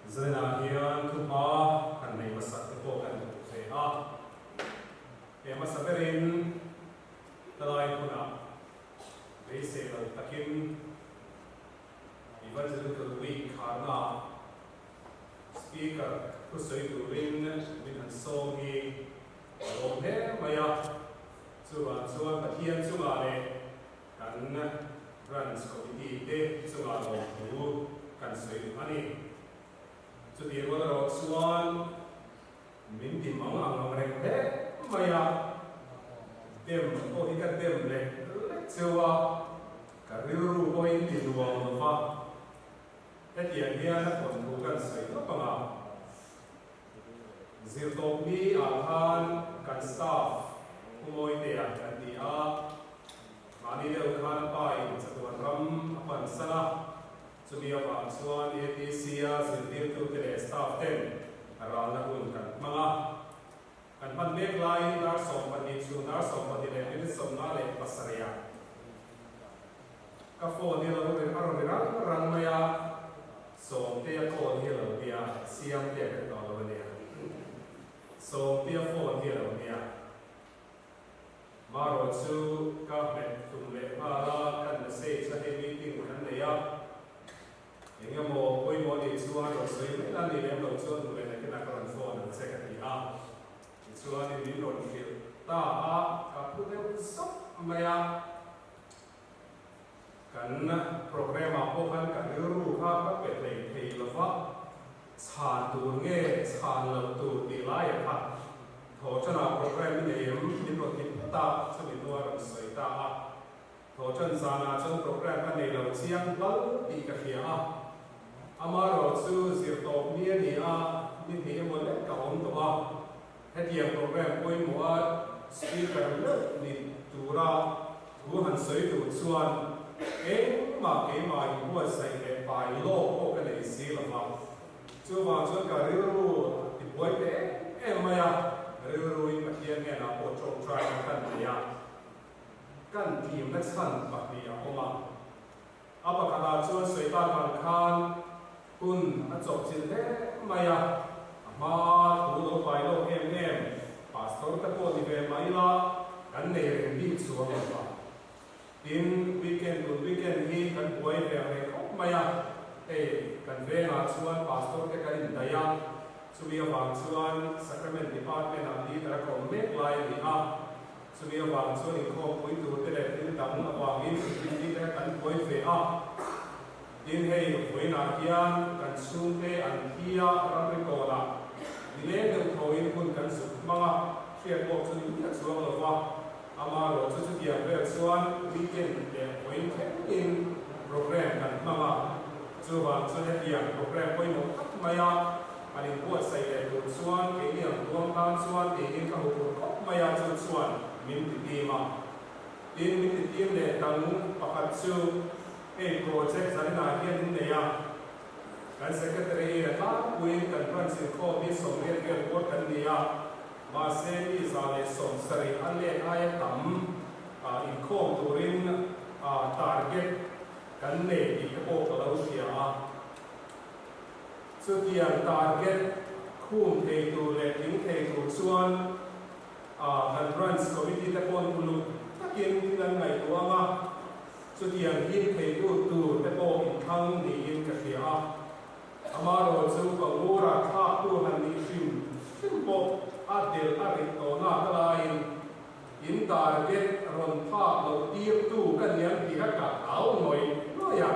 Zanah hian thuhma han nei hmasak te pawh kan duh ve a. He hmasa berin tlai hunah beisei lo takin Evangelical Week kharnaah Speaker thusawi turin min han sawm hi a lawm hle mai a. Chuvang chuan Pathian chungah leh kan Branch Committee te chungah lawmthu kan sawi duh a ni. Chutih rual erawh chuan min ti mang ang ang reng hle mai a, dem pawh hi ka dem lek lek cheu a, ka rilru pawhin ti nuam lo va, hetiang hian a thawnthu kan sawi lawk ang a. Zirtawpni ah khan kan staff Pu Mawitea kan ti a, mahni deuh khan a pa in chatuan ram a pan san a, chumi avang chuan ATC a zirtirtute leh staff ten ralna hun kan hmang a. Kan hman mek laiin dar 12 chhun dar 12 leh minute 57 ah ka phone hi a lo a rawn ri rang rang mai a, Sawmtea call hi a lo nia, Siamtea kan tawh lo a nia. Sawmtea phone hi a lo nia. Marawh chu ka hmet hlum leh nghal a, kan message a hei meeting kan nei a, eng emaw pawimawh nih chuan rawn sawi mai la ni lem lo chuan hmu leh nakinah ka rawn phone ang che ka ti a. Tichuanin min rawn hrilh ta a, ka phu deuh zawk mai a. Kan programme ah pawh khan ka rilru kha ka pe hlei thei lo va, chhan tur nge chhan loh tur tih laiah kha thawhṭanah programme i nei em min rawn ti phawt a, chumi hnuah rawn sawi ta a. Thawhṭan zanah chuan programme ka nei lo chiang bal tih ka hria a, amaherawh chu zir tawp ni a ni a, ni hnih emaw lek ka awm tawh a, Hetiang programme pawimawha speaker meuh ni tura thu han sawi tur chuan engmah keimah inbuatsaih leh pai lawk pawh ka nei si lo va. Chuvang chuan ka rilru a tibuai ta em em mai a, rilruin Pathian hnenah pawh ṭawngṭai a kan nei a, kan timna chhan pahnih a awm a. A pakhatah chuan sawi tak ang khan hun a chawpchilh hle mai a, a hma thu lo pai lawk em em pastor te pawh ni ve mai ila kan nei reng bik chuang lo va. Tin, weekend tun weekend hi kan buai ve ang reng khawp mai a, hei kan vengah chuan pastor te kan indaih a, chumi avang chuan Sacrament Department ah leader a ka awm mek lai a ni a, Chumi avang chuan inkhawmpui turte leh thil dang avangin Rinni te kan buai ve a. Tin, hei vawiinah hian kan chhungte an thi a, ramri kawnah nileng deuh thoin hun kan zuk hmang a, hriat pawh chu ni miah chuang lo va. Amaherawh chu chutiang vel chuan weekend leh vawiin thlengin program kan hmang a. Chuvang chuan hetiang program pawimawh tak mai a an inbuatsaih leh tur chuan keini ang tuam tan chuan tiin ka hmu tur khawp mai a, chu chuan min ti tim a. Tin, min ti tim leh dang pakhat chu hei project zaninah hian in nei a, kan secretary a tlangpuiin kan branch inkhawm hi 80 vel kual kan ni a, mahse mi 170 a let aia tam inkhawm turin target Kan nei tih te pawh ka lo hria a. Chutiang target khum thei tur leh tling thei tur chuan kan Branch Committee te pawn uluk takin thil an ngaihtuah ang a, chutiang him theitu tur te pawh inthlang niin ka hria a. Amaherawh chu ka ngura thlaktu han nih hrim hrim pawh a delh a rit tawhna ka laiin In target rawn phak loh tirtu ka niang tih a ka au ngawih ngawih a.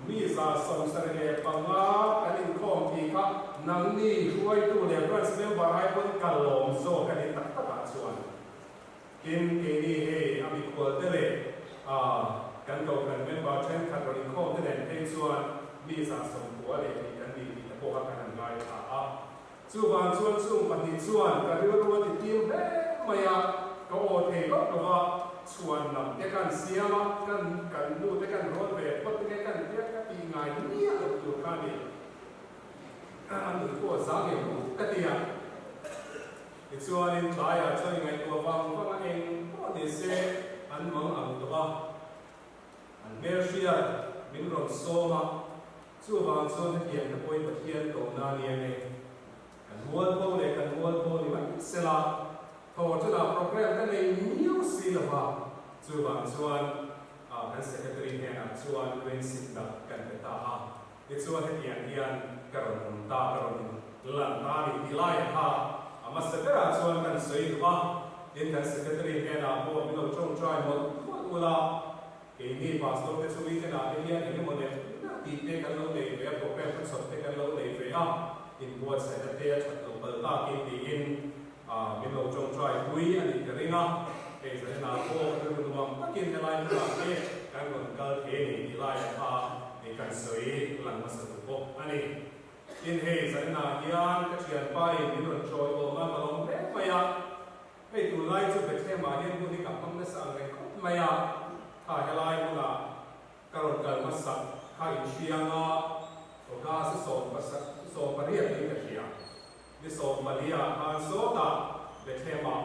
Mi 75 kan inkhawm tih kha nangni hruaitu leh branch member ai pawn ka lawm zawk a ni tak takah chuan. Tin, keini hei a mikhual te leh kan kohhran member thenkhat rawn inkhawm te nen phei chuan mi 90 leh tih kan ni tih te pawh kha kan han ngaithla a. Chuvang chuan chung pahnih chuan ka rilru a ti tim hle mai a, ka aw thei lawk lo va, chhuan lam te kan siam a, kan kan nu te kan rawn ve phawt nge kan tia ka tih ngai miah loh tur kha a ni. A nun pawh a zang em u ka ti a. Tichuanin tlaiah chuan i ngaihtuah vang vang a, eng pawh ni se an mang ang tawh a, an hmelhriat min rawn sawm a. Chuvang chuan hetiang te pawhin Pathian kohna a ni ang e. Kan mualpho leh kan mualpho ni mai sela, thaw chunah program ka nei miau si lova, chuvang chuan kan secretary hnenah chuan green signal kan pe ta a. Tichuan hetiang hian ka rawn awm ta, ka rawn lan ta a ni tih laiah kha a hmasa berah chuan kan sawi duh a, tin kan secretary hnenah pawh min lo tawngtai mawlh mawlh ula, keini pastor te chu weekend ah te hian eng emaw nek nek tih te kan lo nei ve a, program ka chhawp te kan lo nei ve a, inbuatsaihna te a that loh pal takin tiin min lo tawngtai pui a nih ka ring a, hei zaninah pawh rilru nuam takin helai hmunah te kan rawn kal thei a ni tih laiah kha Hei kan sawi lang hmasa duh bawk a ni. Tin hei zaninah hian ka thianpa in min rawn chawi awm a, ka lawm hle mai a. Hei tunlai chu Bethlehem ah hian hun hi ka hmang nasa ang reng khawp mai a, kha helai hmunah ka rawn kal hmasak kha inhriang a, August a 18 niin ka hria. Ni 14 ah khan sawtah Bethlehem ah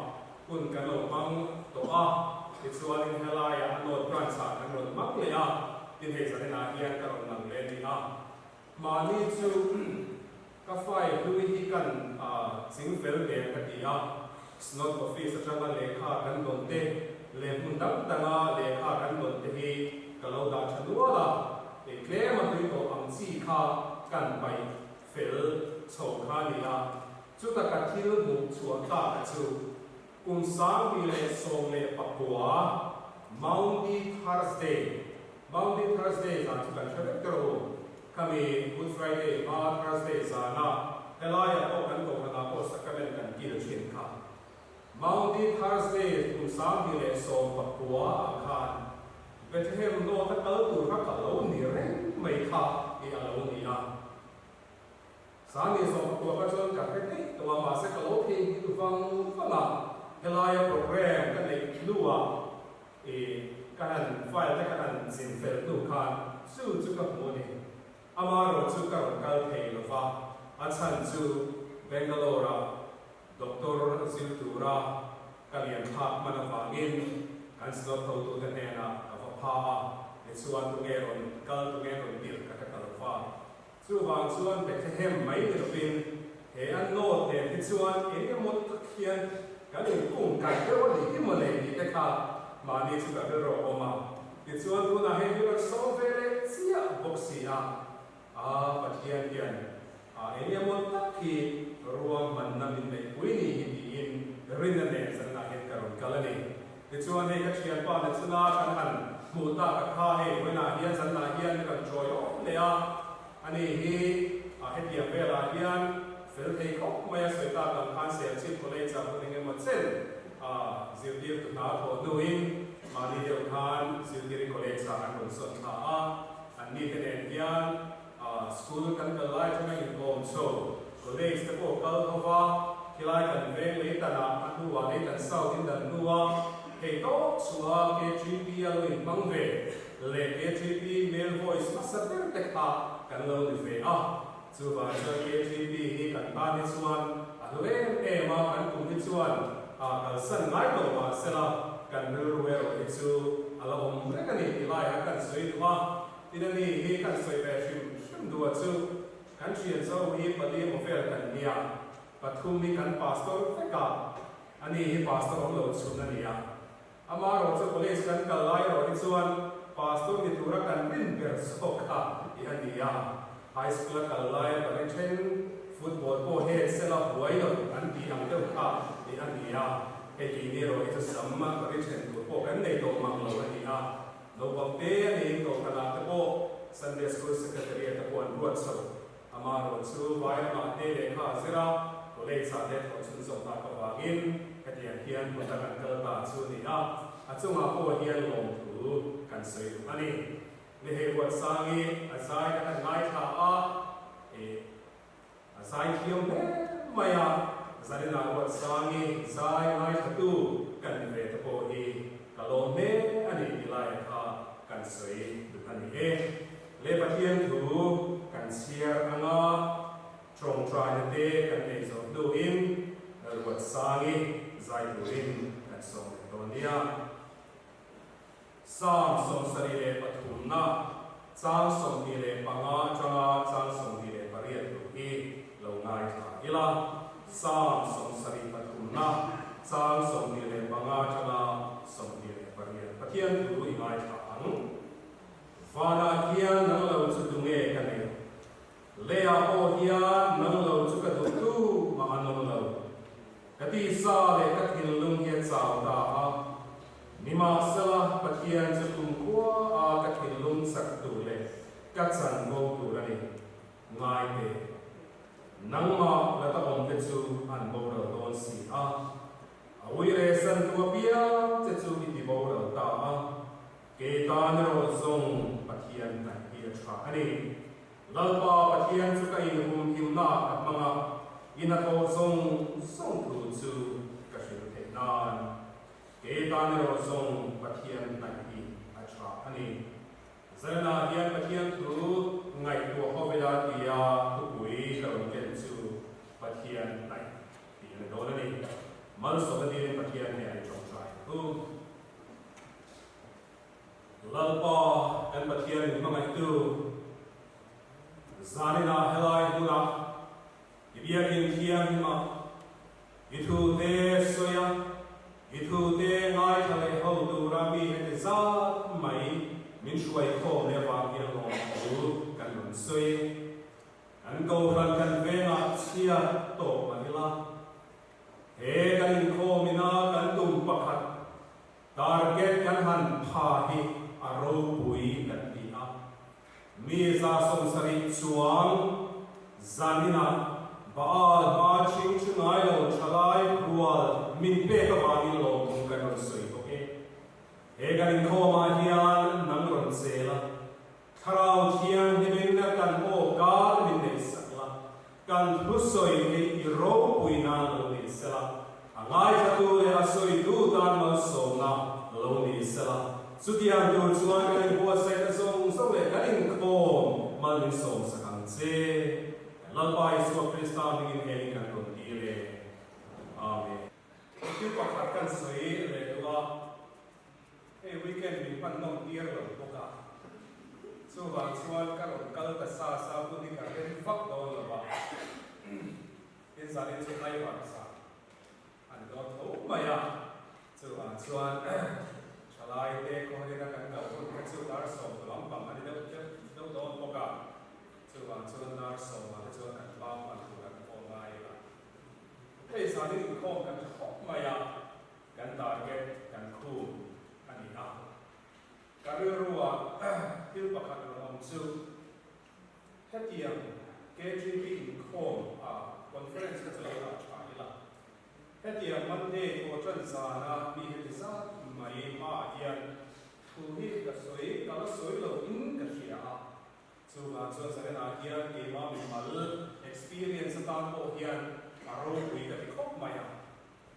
hun kan lo hmang tawh a, tichuanin helaiah a North Branch ah kan rawn hmang leh a, tin hei zaninah hian ka rawn lang leh a ni a. Mahni chu ka file hlui hi kan ching fel hmel ka ti a, Synod Office atanga lehkha kan dawn te leh hmun dang danga lehkha kan dawn te hi ka lo dah tha nual a, hei tlem a hlui tawh ang chi kha kan paih fel chho kha a ni a, chuta ka thil hmuh chhuah tak a chu kum 2019 Maundy Thursday, Maundy Thursday zan chu kan hre vek tawh u, khami Good Friday hma Thursday zana helaiah pawh kan kohhranah pawh sacrament kan kil thin kha. Maundy Thursday kum 2019 ah khan Bethlehem North a kal tur kha ka lo ni reng mai kha i a lo ni a. 2019 kha chuan ka hre daih tawh a, mahse ka lo theihnghilh vang vang a, helaia program ka neih hnuah i ka han file te ka han chin fel hnu khan chu chu ka hmu a ni. Amaherawh chu ka rawn kal thei lo va, a chhan chu Bangalore-ah Doctor zir tura ka lian thlak hman avangin kan slot hotute hnenah ka va pha a, tichuan tunge rawn kal tunge rawn tirh ka hre ta lo va. Chuvang chuan Bethlehem mai ni lovin he an note nen hi chuan eng emaw tak hian kan inkung kaih deuh a nih hi mawle tih te kha mahni chu ka rilru a awm a. Tichuan tunah hei hi rawn sawm ve leh chiah bawk si a. A Pathian hian a eng emaw tak hi ruahmanna min neihpui ni hi tiin rinna nen zanah hian ka rawn kal a ni. Tichuan hei ka thianpa na chuna kan han hmuh tak a kha hei vawiinah hian zanah hian min rawn chawi awm leh a, ani hi a hetiang velah hian fel thei khawp mai a sawi tak ang khan Serchhip College ah hun eng emaw chen a zirtirtu hna thawh hnuin mahni deuh khan Zirtiri College ah an rawn sawn thla a. An nite nen hian school kan kal lai atanga inkawm chho, college te pawh kal ho va, khilai kan veng leitanah a hnuah leitan south in dan hnua thei tawp chhuah a KGP a lo inhmang ve leh KGP male voice hmasa ber te kha kan lo ni ve a. Chuvang chuan KGP hi kan tan hi chuan a hlu em em a, kan kum hi chuan kalsan ngai tawh mah sela kan rilru erawh hi chu a la awm reng a ni tih laiah kan sawi duh a. Tin a ni hi kan sawi ve hrim hrim duh a chu kan thian zo hi pali emaw vel kan nia, pathum hi kan pastor vek a, a ni hi pastor awm lo chhun a ni a. Amaherawh chu college kan kal lai erawh hi chuan pastor ni tura kan rin ber zawk kha i a ni a. High school a kal laia ka ri then, football pawh het sela buai lo an tih ang deuh kha i a ni a. Hei tih ni erawh hi chu sam a ka ri then tur pawh kan nei tawh mang lo a ni a. Naupang te a neiin kohhranah te pawh Sunday school secretary te pawh an ruat chho. Amaherawh chu vai ramah te lehkha a zir a, college ah te thawh chhun zawk tak avangin hetiang hian hmun dang an kal ta chu a ni a, a chungah pawh hian lawmthu kan sawi duh a ni. Ni hei Ruatsangi a zai kan han ngaithla a, ih a zai thiam hle mai a, zaninah Ruatsangi zai ngaithlatu kan ni ve te pawh hi ka lawm hle a ni tih laiah kha kan sawi duh a ni e. Leh Pathian thu kan chhiar anga tawngtaina te kan nei zawh hnuin Lalruatsangi zai turin kan sawm leh dawn nia. Psalm 73 na. Chang 25 atanga chang 28 thu hi lo ngaithla ila. Psalm 73 na chang 25 atanga 28 Pathian thu i ngaithla ang. Vanah hian nang lo chu tunge ka neih? Leiah pawh hian nang lo chu ka duh tu mah an awm lo. Ka tisa leh ka thinlung hi a chau ta a, nimahsela Pathian chu kumkhua a ka thinlung chak tur leh ka chanvo tur a ni. Ngai teh, nangmah la ta awm te chu an boral dawn si a, a uire san tu apiang che chu i ti boral ta a, Kei tan erawh zawng Pathian hnaih hi a tha a ni. Lalpa Pathian chu ka inhumhimna ah ka hmang a, i hnathawh zawng zawng thu chu ka hrilh theih nan. Kei tan erawh zawng Pathian hnaih hi a tha a ni. Zalna hian Pathian thu ngaihtuah ho vela tia thupui ka rawn ken chu Pathian hnaih tih a ni dawn a ni. Malsawmna dilin Pathian hnenah i tawngtai ang u. Lalpa kan Pathian min hmangaihtu, zaninah helai hmunah i biakin thianghlimah i thute sawi a, i thute ngaithla leh ho tura mi heti zat mai min hruai khawm leh avang hian lawmthu kan rawn sawi. Kan kohhran kan vengah chhiat tawh mah ila, he kan inkhawm ina kan tum pakhat Target kan han pha hi a ropui kan ti a, mi 70 chuang zaninah Baal hma chhing thu ngai lo thalai rual min pek avangin lawmthu kan rawn sawi bawk e. He kan inkhawmah hian nang rawn chel a, Thlarau Thianghlimin kan aw kar min neihsak la, Kan thusawi hi i ropui nan lo ni sela, a ngaithlatu leh a sawitu tan malsawmna lo ni sela, chutiang tur chuan kan inbuatsaihna zawng zawng leh kan inkhawm mal min sawmsak ang che. Kan Lalpa Isua Krista hmingin hengin kan rawn dil e. Amen. Thil pakhat kan sawi leh duh a. Hei weekend min hman nawm tir lo bawk a, chuvang chuan ka rawn kal ta sa sa hun hi ka rem vak dawn lo a, tin zanin chu tlaivar sa a ni dawn tho mai a, chuvang chuan thalai te khawharina kan kal hun kha chu dar 10 lampang a ni deuh deuh deuh dawn bawk a, chuvang chuan dar 10 ah te chuan kan bang hman tur an pawh ngai ila. Hei zanin inkhawm kan tha khawp mai a. Kan target kan khum a ni a. Ka rilrua thil pakhat rawn awm chu hetiang KGB inkhawm a conference kha chu lo dah tha ila. Hetiang Monday thawhtan zana mi heti zat mai hmaah hian thu hi ka sawi ka la sawi lo in ka hria a. Chuvang chuan Zarenah hian keimah mimal experience atan pawh hian a ropui ka ti khawp mai a.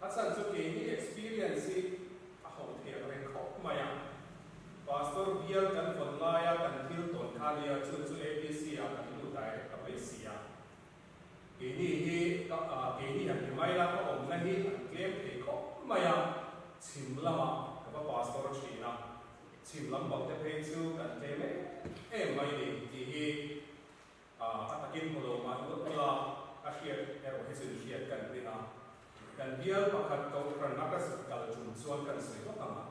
A chhan chu keini experience hi a ho thei ang reng khawp mai a. Pastor bial kan vawn laia kan thil tawn kha nia chu chu APC ah kan lut direct ta mai si a. Keini hi ka keini han ti mai la ka awmna hi an tlem thei khawp mai a, chhim lamah ka va pastor thin a, chhim lam bang te phei chu kan tlem em em mai ni tih hi A takin hmu lo mah lut ula, a hriat erawh hi chu inhriat kan ring a. Kan bial pakhat kohhran a ka zuk kal tum chuan kan sawi vak ang a.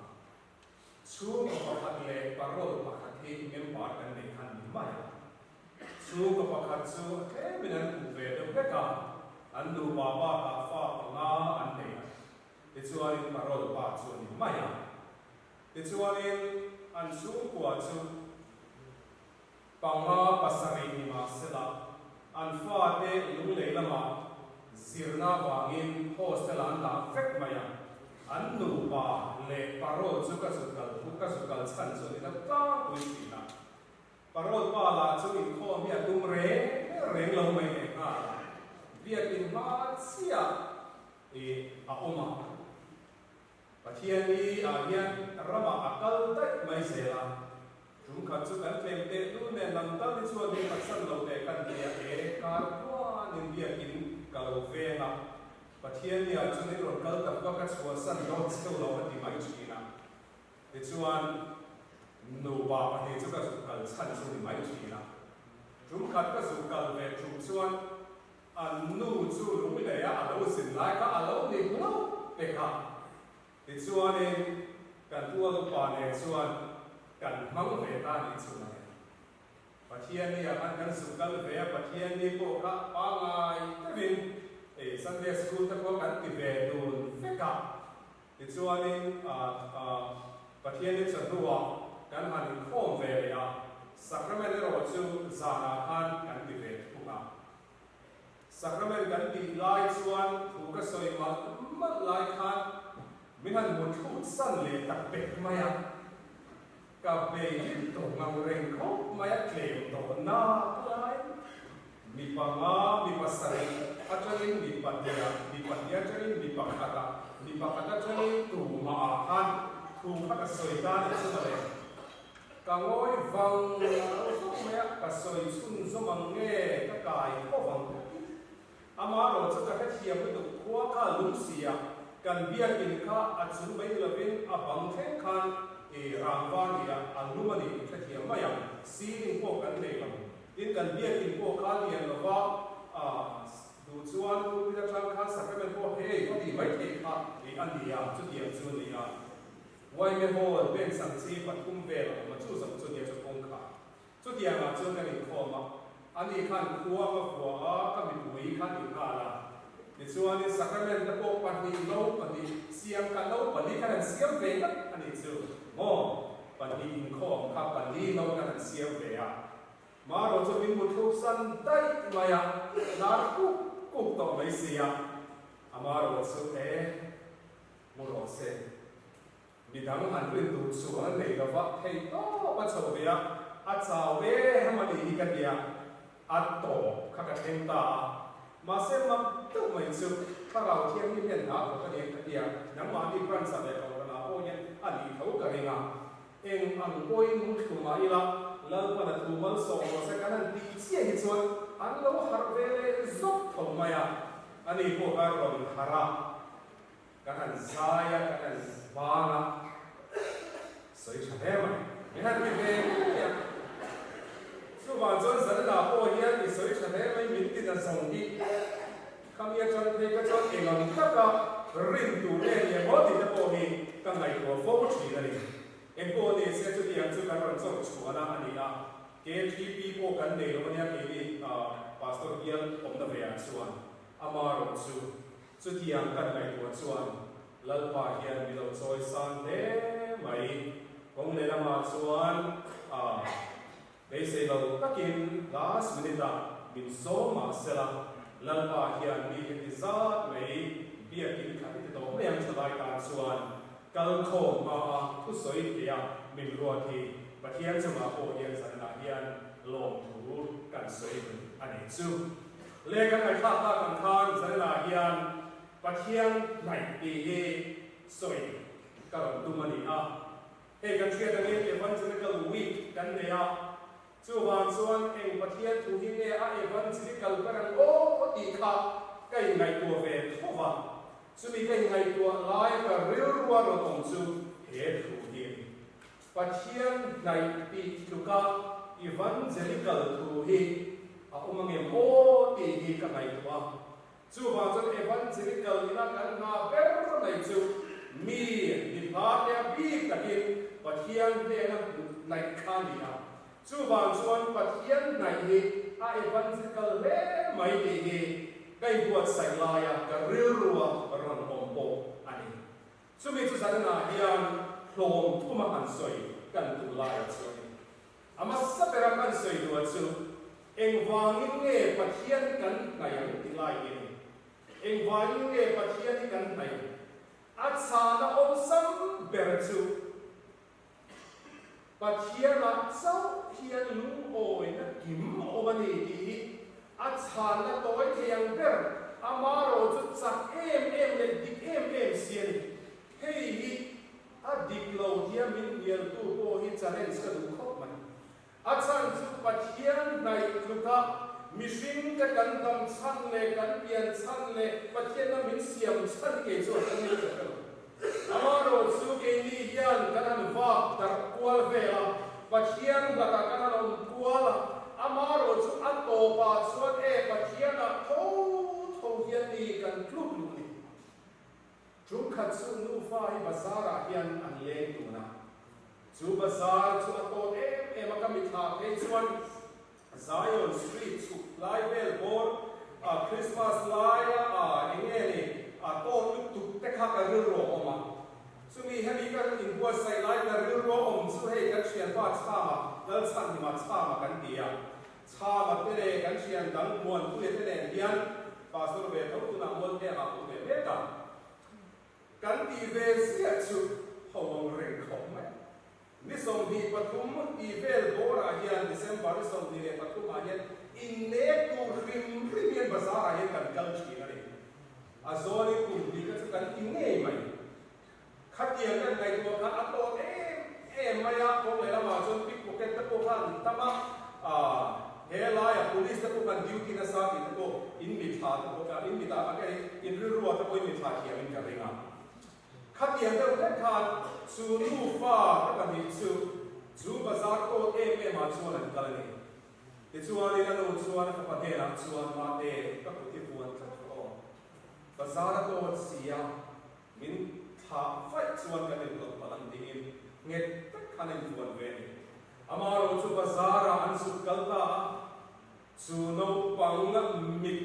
Chhungkaw pakhat leh parole pakhat hi member kan nei khan ni mai a. Chhungkaw pakhat chu a tlemin an huh ve deuh vek a, an nupa bakah fa panga an nei a. Tichuanin parole pa chu a ni mai a. Tichuanin an chhungkua chu. Panga pasarih ni mah sela, an fate lunglei lamah zirna vangin hostel ah an dah vek mai a, an nupa leh parole chu ka zuk kal thu ka zuk kal chhan chu a ni deuh tlangpui thin a. Parole pa lah chu inkhawm hi a tum reng reng lo mai leh nghal a, biakin hma chiah i a awm a. Pathian hi ah hian ramah a kal daih mai zel a, tum khat chu kan tlem teh lul nen lam tal hi chuan min phatsan lo teh kan ti a, he kar tuanin biakin ka lo veng a, Pathian hi ah chuan in rawn kal tak va ka chhuahsan dawn cheu lo a ti mai thin a, tichuan. Nupa pahnih chu ka zuk kal chhan chu ni mai thin a. Tum khat ka zuk kal ve tum chuan an nu chu lungleia a lo zin lai kha a lo ni hlauh pek a. Tichuanin kan tual upa nen chuan kan hmang ve ta nih chu mawle. Pathianni ah khan kan zuk kal ve a, Pathianni pawh kha pangngai deuhin ei Sunday School te pawh kan ti ve dun vek a. Tichuanin Pathianni chawhnuah kan han inkhawm ve leh a, Sacrament erawh chu zanah khan kan ti ve thung a. Sacrament kan tih lai chuan thu ka sawi malh malh lai khan min han muthlut san leh tak pek mai a, ka bei hlim tawh ngang reng khawp mai a, tlem tawh nak lai. Mi panga, mi pasarih atangin mi pahniha, mi pahnih atangin mi pakhata, mi pakhat atangin tumah ah khan thu kha ka sawi ta nih chu mawle. Ka ngawi vang lo zawk mai a, ka sawi chhunzawm ang nge ka kai tho vang. Amaherawh chu ka hrethiam lutuk khua kha lung si a, kan biakin kha a chung mai ni lovin a bang thleng khan i rangva ni a, a lum a ni i hrethiam mai ang, ceiling pawh kan nei lo. Tin, kan biakin pawh kha lian lova duh chuan pulpit atang khan sacrament pawh hei va tih mai theih kha a ni a, chutiang chu a ni a. Yma Hall bench ang chi pathum vel a awm a, chu zawng chu nia chu kawngkhar. Chutiangah chuan kan inkhawm a, ani khan khua ka vua a, ka mipui khan inghal a. Tichuanin sacrament te pawh pahnih no pahnih siam kha no pali khan an siam ve ngat a nih chu maw? Pahnih inkhawm kha pali no khan an siam ve a. Marawh chu min muthluk san daih mai a, lar kuk kuk tawh mai si a. Amarawh chu e, mu rawh se. Midang han rin tur chuan a nei lova, thei tawp a chho ve a, a chau em a nih hi ka tia, a tawp kha ka thleng ta a. Mahse mak deuh mai chu Thlarau Thianghlim hian hna thawk a ni ang ka tia, nangmahni branch ah leh kohhran ah pawh hian a nih tho ka ring a. Eng ang pawhin mu thlu mah ila, Lalpan a thu malsawm rawh se kan han tih chiah hi chuan an lo harh ve leh zawk tho mai a, ani pawh kha rawn harh a. Kan han zai a, kan han vang a, sawi tha hle mai. Min han ti ve ngei a. Chuvang chuan Zanina pawh hian i sawi tha hle mai min ti na zawng hi. Khami atang phei kha chuan eng ang taka rin tur nge ni emaw tih te pawh hi ka ngaihtuah fo thin a ni. Engpawh ni se chutiang chu kan rawn chawk chhuahna a ni a. KTP pawh kan nei lo ania keini Pastor bial awmna ve ah chuan amarawh chu Chutiang kan ngaihtuah chuan Lalpa hian mi lo chawi san hle mai. Kawng lehlamah chuan a beisei lo takin last minute ah min sawm mah sela, Lalpa hian mi heti zat mai biakin khat i ti tawh mai ang thalai tan chuan kal khawm hma a thusawi theia min ruat hi Pathian chungah pawh hian zanah hian lawmthu kan sawi duh a nih chu. Le kan ngaihthlak tak ang khan Zanina hian Pathian hnaih tih hi sawi ka rawn tum a ni a. Hei kan hriat angin Evangelical Week kan nei a, chuvang chuan eng Pathian thu hi nge a evangelical ber ang aw tih kha ka inngaihtuah ve tho va. Chumi ka inngaihtuah laia ka rilrua rawn awm chu he thu hi a ni. Pathian hnaih tih tluka evangelical thu hi a awm angem aw tih hi ka ngaihtuah a. Chuvang chuan evangelical ina kan hna ber mai chu mi mi hla te a bik takin Pathian hnena hnaih kha a ni a. Chuvang chuan Pathian hnaih hi a evangelical hle mai tih hi ka inbuatsaih laia ka rilrua rawn awm pawh a ni. Chumi chu zanah hian hlawm thuma han sawi kan duh laiah chuan in a hmasa bera kan sawi duah chu engvangin nge Pathian hi kan hnaih ang ti lai hi a ni. Engvangin nge Pathian hi kan hnaih ang? A chhana awmsam ber chu Pathianah chauh hian lungawina kim a awm a ni tih hi a chhanna tawi thei ang ber, amarawh chu chak em em leh dik em em si a ni. Hei hi a dik lo tia min hnialtu pawh hi challenge ka duh khawp mai. A chhan chu Pathian hnaih tluka mihring te kan dam chhan leh kan pian chhan leh Pathianna min siam chhan ngei chuan ka nei ka hre lo. Amaherawhchu keini hian kan han vak darh kual vel a, Pathian hlatah kan han awm kual a, amaherawhchu a tawpah chuan e Pathianah tho tho hian ni kan tluk luh ni. Tum khat chu nufa hi bazar-ah hian an leng dun a, chu bazar chu a tawt em em a, ka mithla phei chuan Zion Street chhuk lai vel bawr a Christmas laia a enge ni a tawt lutuk te kha ka rilru a awm a, chumi hemi ka inbuatsaih lai ka rilru a awm chu hei kan thianpa Chhama, Lalchhanhima Chhama kan ti a, Chhama te leh kan thian dang Muanpuia te nen hian Pastor ve tho tunah Mualthengah a awm ve mek a, kan tih ve ziah chu ho ang reng khawp mai. Ni 23 tih vel bawrah hian December ni 23 ah hian innek tur hrim hrim hian bazar ah hian kan kal thin a ni. A zawnin kum hnih kha chu kan ti ngei mai. Khatiang kan ngaihtuah khan a tawt em em mai a, kawng lehlamah chuan pickpocket te pawh khan an tam a, he laia police te pawh khan duty nasa tih te pawh in mithla te pawh kha in mitah in rilruah te pawh in mithla thiamin ka ring a. Khatiang deuh hlek khan chu nufa te pahnih chu chu bazar tawt em em ah chuan an kal a ni. Tichuanin a nu chuan a fapa hnenah chuan Mate, ka kut hi vuan tlat rawh aw. Bazar a tawt si a, min thlah vaih chuan kan inhlawh palh ang tiin nghet tak khan a invuan ve a ni. Amaherawhchu chu bazar ah an zuk kal ta a, Chu naupang mit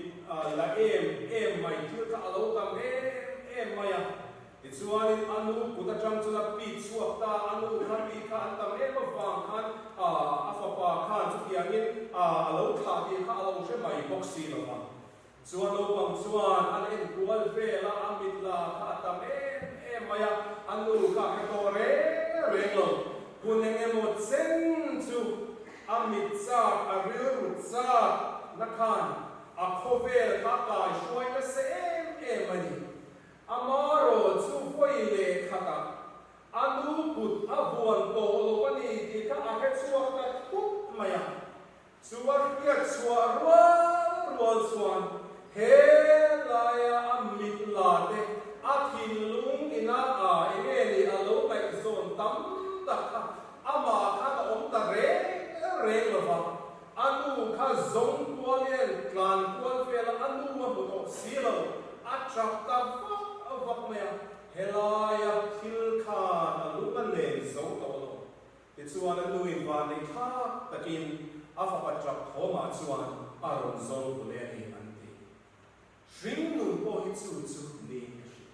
la em em mai thil kha a lo tam em em mai a. Tichuanin a nu kut atang chuan a pi chhuak ta, a nu kha pi kha an tam em avang khan a fapa khan chutiangin a lo thlah tih kha a lo hre mai bawk si lo va. Chuan naupang chuan an en kual vel a, a mit la kha a tam em em mai a, a nu kha a hre tawh reng reng lo. Hun eng emaw chen chu a mit chak, a rilru chak na khan a khawvel kha kai hruai nasa em em a ni. Amaherawh chu vawi leh khatah a nu kut a vuan tawh lo a ni tih kha a hre chhuak ta thut mai a. Chu a hriat chhuah rual rual chuan he laia a mit la te, a thinlung ina a enge ni a lo ngaihzawn tam tak kha amah khan a awm ta reng reng lo va, a nu kha zawng kual hian tlan kual vela a nu a hmu tawh si lo, a tap ta vak vak mai a, helaia thil khan a lung a nen zo tawh lo. Tichuan a nuin vanneih thlak takin a fapa tap thawmah chuan a rawn zawng bu leh a ni an ti. Hring nun pawh hi chu chu niin ka hria.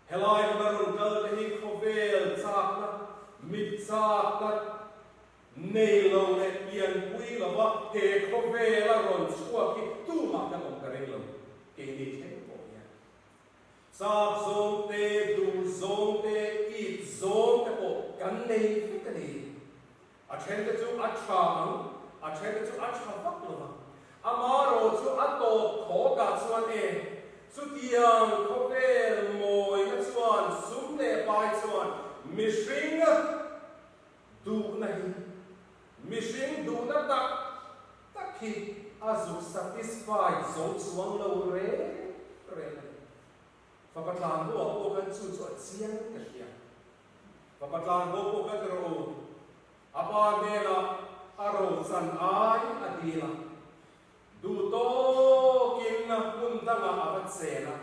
Helai huna rawn kal te hi khawvel chakna, mit chakna nei lo leh pianpui lova he khawvela rawn chhuak hi tumah kan awm ka ring lo, keini thleng pawh hian. Chak zawng te, duh zawng te, it zawng te pawh kan nei vek a ni. A then te chu a tha ang, a then te chu a tha vak lo vang. Amaherawh chu a tawp khawkah chuan e, chutiang khawvel mawina chuan sum leh pai chuan mihring duhna hi, mihring duhna tak tak hi a zuk satisfy zo chuang lo reng reng a ni. Fapa tlan bo ah pawh khan chu chu a chiang ka hria. Fapa tlan bo pawh khan rawh u, a pa hnenah a ro chan ai a dil a, duh tawkin hmun dangah a va chen a,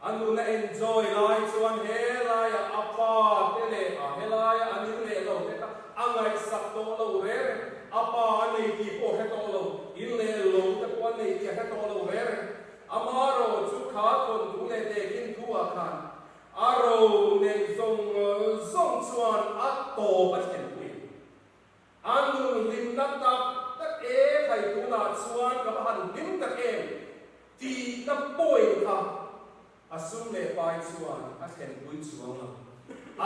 A nun a enjoy lai chuan helaia a pa te leh a helaia an in leh lo te kha a ngaihsak tawh lo reng reng. A pa a nei tih pawh a hre tawh lo, in leh lo te pawh a nei tih a hre tawh lo reng reng. Amaherawh chu kha thawnthu leh tehkhin thu ah khan a ro neih zawng zawng chuan a tawp a thlenpui. A nun hlimna tak tak e khai tunah chuan ka va han hlim tak em tihna point kha a sum leh pai chuan a thlenpui chuang lo.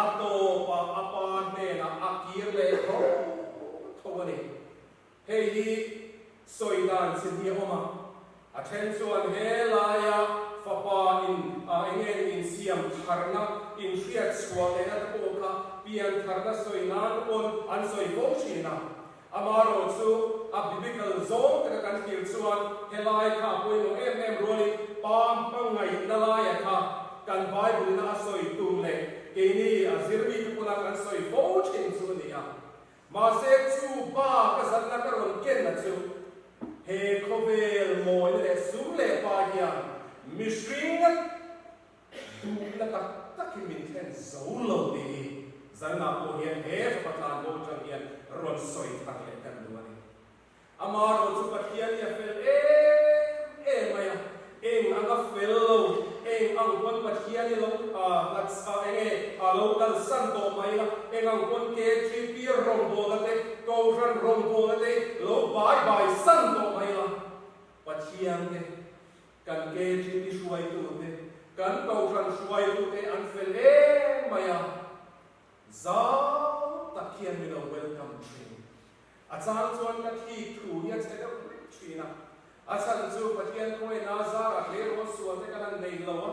A tawpah a pa hnenah a kir leh tho tho a ni. Hei hi sawi dan chi hi a awm a, a then chuan he laia fapa in eng nge ni insiam tharna, inhriat chhuah lehna te pawh kha pian tharna sawi nan te pawn an sawi fo thin a. Amaherawh chu a biblical zawng taka kan thlir chuan helai kha a pawimawh em em rualin pa hmangaihna laia kha. Kan Bible ina a sawi tum leh keini a zirmite pawna kan sawi fo thin chu a ni a. Mahse chu ba ka zanna ka rawn kenna chu he khawvel mawina leh sum leh pa hian mihring duhna tak tak hi min thlen zo lo tih hi zanna pawh hian he fapa tlanbo atang hian rawn sawi thar leh kan duh a ni. Amaherawh chu Pathian hi a fel em em mai a, eng anga fel lo, eng ang pawn Pathian hi lo hlatsa eng nge a lo kalsan tawh mai la, eng ang pawn KGP rawngbawlna te, Kohhran rawngbawlna te lo bai bai san tawh mai la, Pathian te, kan KGP hruaitu te, kan Kohhran hruaitu te an fel em mai a, zau tak hian min lo welcome thin. A chang chuan ka thik thu hi a che deuh hlek thin a, a chhan chu Pathian khawiin a zarah hle rawn sual te kan han nei lo a.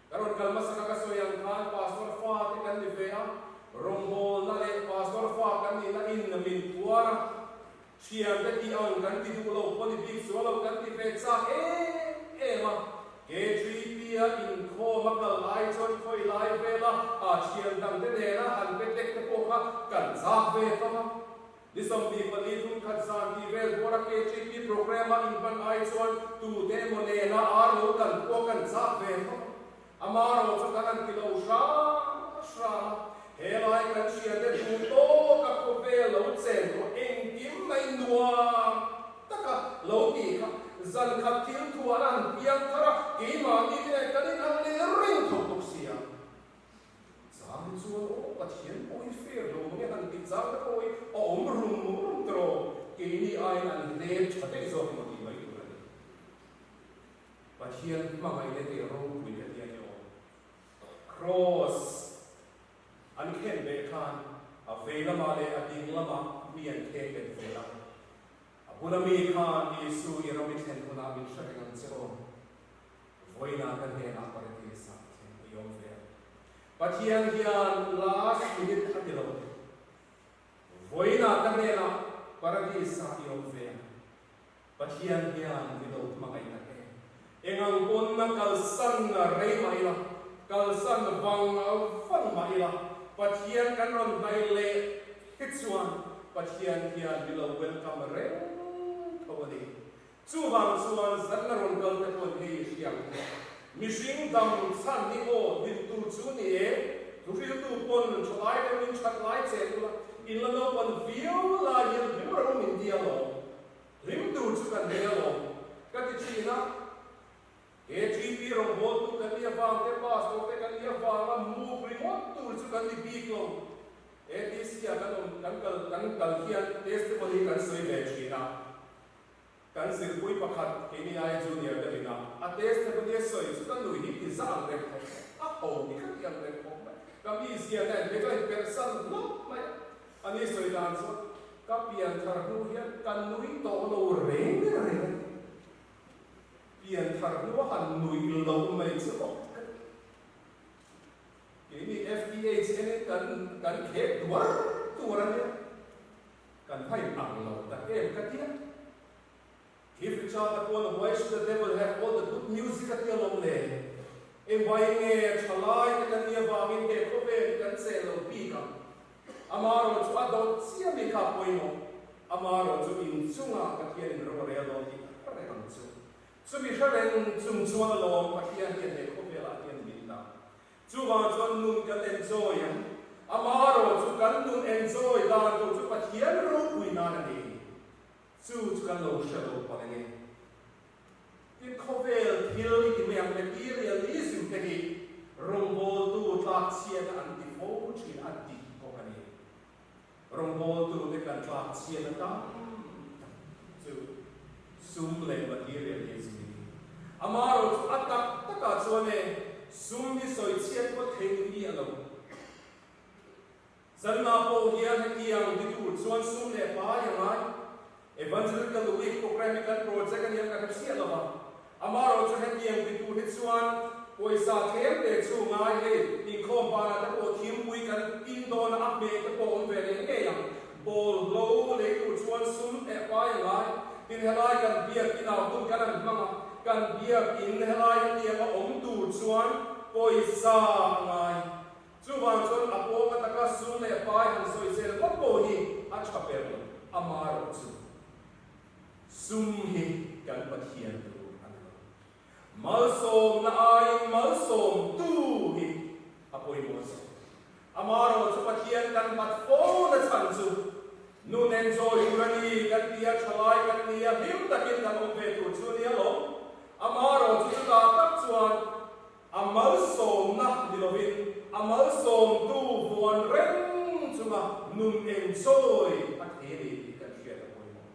Ka rawn kal hmasaka ka sawi ang khan Pastor fa te kan ni ve a, rawngbawlna leh Pastor fa kan nihna in min phuar a, thian te tih ang kan ti duh lo pawh ni bik sual lo kan ti ve chak em em a. KGP-a inkhawm a kal lai chuan khawi lai vela a thian dangte nena han pe tek te pawh kha kan chak ve tawh a. Ni 24 thum khat zan tih vel bawra KGP programme-a inhman ai chuan tute emaw nena ar lo kan pawh kan chak ve tawh a. Amaherawh chu kan han ti lo hram hram a, helai kan hriate duh tawka khawvel lo chen tawh engkim mai nuam taka lo tih kha zan khat thil thuah an piang thar a, keimahni te nen kan inang leh reng tho bawk si a. Chang hi chuan aw Pathian pawh hi fair lo mange han tih chang te pawh hi a awm rum rum tawh, keini aiin an hlep tha daih zawk emaw tih mai tur a ni. Pathian hmangaihna tih ropui ka ti a ni aw. Kraws an khen beh khan a vei lamah leh a ding lamah mi an kheng bet ve a. A bula mi khan Isu i ram i thlen hunah min hre reng ang che aw. Vawiinah ka hnenah Paradis-ah thleng i awm ve a. Pathian hian last minute a ti lo. Vawiinah ka hnenah Paradis-ah i awm ve a. Pathian hian mi lo hmangaih tak e. Eng ang pawn na kalsan rei mah ila, kalsan vang vang mah ila, Pathian kan rawn hnaih leh hi chuan Pathian hian mi lo welcome reng tho a ni. Chuvang chuan zanna rawn kal te pawn hei hria ang u. Mihring dam chhan hi aw hlim tur chu ni e, thuhriltu pawn thalai deuhin that lai chen ula, in la naupan viau lai hian hlim ro min ti alawm. Hlim tur chu kan nei alawm ka ti thin a, KGP rawngbawltu kan nih avang te, pastor te kan nih avanga muk ringawt tur chu kan ni bik lo. ATC ah kan awm kan kal kan kal hian testimony kan sawi ve thin a, kan zirpui pakhat keini aia junior deuhin a, a testimony a sawi chu ka nui hi ti za ang reng khawp mai, a ho ti ka ti ang reng khawp mai, ka mizia nen phei chuan inperhsan hlauh mai a. A ni sawi dan chuan, Ka pian thar hnu hian ka nui tawh lo reng reng a ni. Pian thar hnu a han nui lo mai chu aw ka ti. Keini FTH enin kan kan khek duar duar a nia. Kan va in ang lo tak em ka ti a. Cliff Richard a pawn Why should the devil have all the good music a ti alawm le? Engvai nge thalai te kan nih avangin he khawvel hi kan cheh lo bik ang? Amaherawh chu a dawt chiah mi kha pawimawh. Amaherawh chu inchungah Pathian in ro a rel dawn tih ka hre reng ang chu. Chumi hre reng chung chuan alawm Pathian hian he khawvelah hian min dah. Chuvang chuan nun kan enjoy ang. Amaherawh chu kan nun enjoy dan tur chu Pathian ropui nan a ni. Chu chu kan lo hre lo palh eng e. Tin, khawvel thil i ti mai ang materialism te hi rawngbawltu tlakchhiatna an ti fo thin a dik bawk a ni. Rawngbawltu te kan tlakchhiatna tam tak chu sum leh materialism hi ni. Amaherawh chu a tak takah chuan e sum hi sawichhiat pawh thei ni miah lo. Zanna pawh hian hetiang ti tur chuan sum leh pai a ngai. Evangelical Week programme hi kan project a nia ka hre chiah lo va. Amaherawh chu hetiang ti tur hi chuan pawisa tlem te chu ngai hei inkhawm banah te pawh thingpui kan in dawn a, a hmeh te pawh awm ve leh ngei ang. Bawlhlo lei tur chuan sum leh pai a ngai. Tin helai kan biak inah hun kan han hmang a, kan biak in helai hetianga awm tur chuan. pawisa a ngai. Chuvang chuan a pawng ataka sum leh pai han sawisel vak pawh hi a tha ber lo, amaherawhchu sum hi kan Pathian tur a ni lo. Malsawmna aiin malsawmtu hi a pawimawh zawk. Amaherawhchu Pathian kan hmat fo na chhan chu nun enjoy tur a ni kan ti a, thalai kan ni a, hlim takin kan awm ve tur chu a ni alawm. Amaherawhchu chutah tak chuan A malsawmna ni lovin a malsawmtu vuan reng chunga nun enjoy a thei a ni tih kan hriat a pawimawh.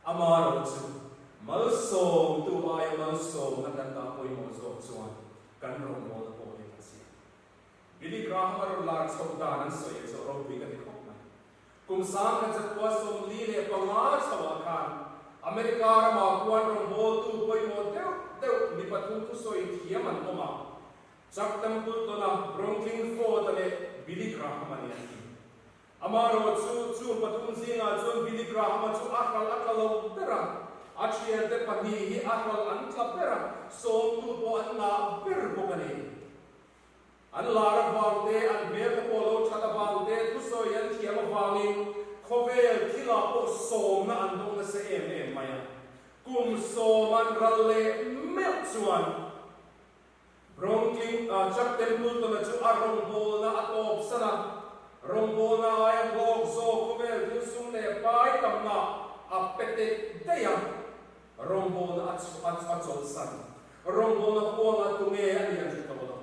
Amaherawh chu malsawmtu aia malsawmna kan dah pawimawh zawk chuan kan rawngbawlna pawh hi a tla chiang. Billy Graham a rawn lar chhoh dan an sawi a chu a ropui ka ti khawp mai. Kum sangkhat zakua 45 chhoah khan America ramah khuan rawngbawltu pawimawh deuh deuh mi pathum thusawi thiam an awm a, Chuck Templeton-a, Bronklin Ford-a leh Billy Graham-a ni an ti. Amaherawh chu, chung pathum zingah chuan Billy Graham-a chu a hral a tla lo ber a, a thiante pahnih hi a hral an tla ber a, sawmtu pawh an ngah ber bawk a ni. An lar avang te, an hmel te pawh lo that avang te, thusawi an thiam avangin khawvel thilah pawh sawmna an dawng nasa em em mai a. Kum sawm an ral leh meuh chuan Brooklyn Chuck Templeton-a chu a rawngbawlna a tawp san a, rawngbawlna aia hlawk zawk khawvel thil sum leh pai tamna a pe teh daih a. Rawngbawlna a a chawlhsan. Rawngbawlna huanga tunge a nih an hre tawh lo.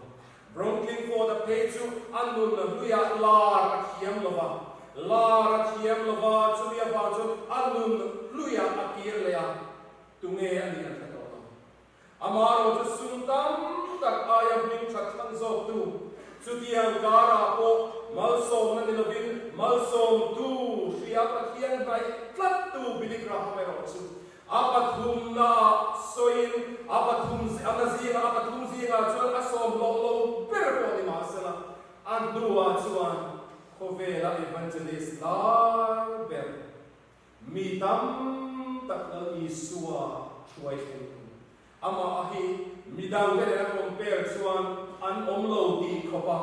Brooklyn Ford-a phei chu a nun hluiah lar a thiam lo va. Lar a thiam lo va, chumi avang chuan a nun hluiah a kir leh a, tunge a nih an hre tawh lo. Amaherawhchu chu sum tam tak aia hming that thlang zawktu, chutiang karah pawh malsawmna ni lovin malsawmtu hria Pathian hnaih tlattu Billy Graham erawh chu a pathumnaah sawiin a pathum a na zingah a pathum zingah chuan a sawm hlawh lo ber pawh ni mahsela a hnuah chuan khawvela evangelist lar ber Mi tam tak Lal Isua hruai thleng tu. Amah hi midangte nena compare chuan an awm lo tih khawpa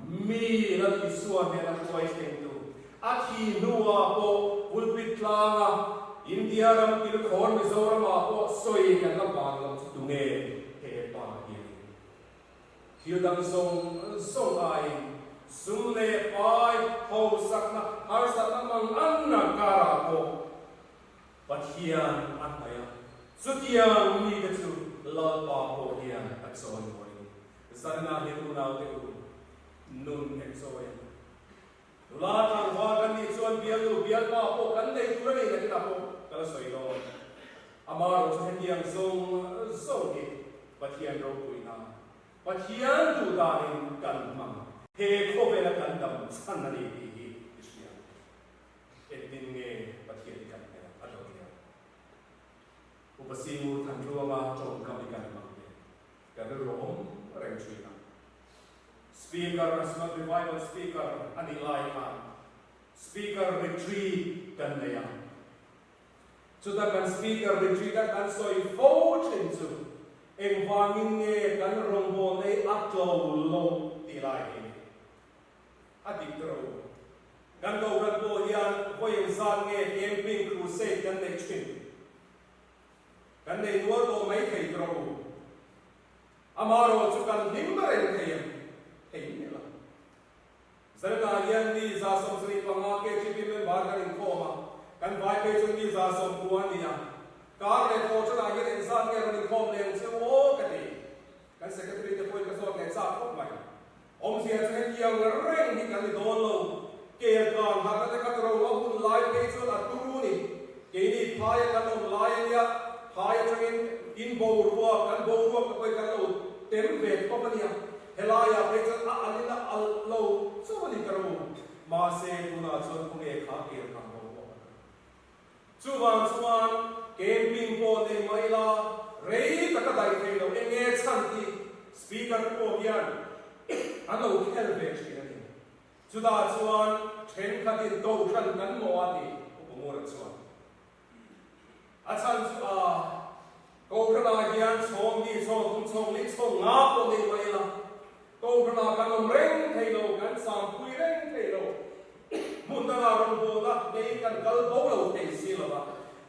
mi Lal Isua hnena hruai thleng tu. A thi hnuah pawh pulpit tlanga India ram kilkhawr Mizoramah pawh sawi kan la ban lo chu tunge he pa hi a ni. Thil dang zawng zawng aiin sum leh pai hausakna harsatna mang anna karah pawh Pathian a hnaih a, chutiang mite chu Lalpa pawh hian a chawimawi a ni. Zanah hian unaute u, nun enchawi ang. Nula tlangval kan nih chuan bialnu bialpa pawh kan nei tur a ni nakinah pawh ka la sawi dawn. Amaherawhchu hetiang zawng zawng hi Pathian ropuina, Pathian duh danin kan hmang. He khawvela kan dam chhan a ni tih hi i hria. Engtin nge Pathian hi kan hmel a dawt leh ang? Upa Singur Thantluanga tawngkam hi kan hmang ve. Ka rilru awm reng thin a. Speaker, National Revival Speaker a nih lai khan Speaker Retreat kan nei a. Chuta kan Speaker Retreat a kan sawi fo thin chu engvangin nge kan rawngbawlna hi a tlo lo tih lai hi a ni. A dik ta rawh u. Kan Kohhran pawh hian vawi engzat nge Camping Crusade kan neih thin? Kan nei nual tawh mai thei ta rawh u. Amaherawh chu kan hlim reng thei em? Thei miah lo. Zanah hian mi 75 KGB member kan inkhawm a, kan vai phei chu mi 90 a ni a. Kar leh thaw chanah hian engzat nge rawn inkhawm leh ang che u aw ka ti. Kan secretary te pawhin ka zawt leh chak khawp mai. Awmzia chu hetiang reng hi kan ni dawn lo. Kel kan harhna te kha turo a hun lai phei chuan a turu ni. Keini phaia kan awm lai a nia, phai atangin in boruak, kan boruak te pawhin kan lo tem ve khawp a nia. Helaiah phei chuan a alin a alh lo chauh a ni ka ru. Mahse tunah chuan khawnge kha kel kan bo pawh ka ru. Chuvang chuan camping pawh nei mai la, rei taka daih thei lo eng nge chhan tih speaker te pawh hian an lo khel ve thin a ni. Chutah chuan thenkhatin kohhran kan maw a ti Upa Ngura chuan. A chhan chu a kohhranah hian chhawng hnih, chhawng thum, chhawng li, chhawng nga pawh nei mai la. Kohhranah kan awm reng thei lo, kan sampui reng thei lo. Hmun dangah rawngbawlna nei kan kal bo lo thei si lo va.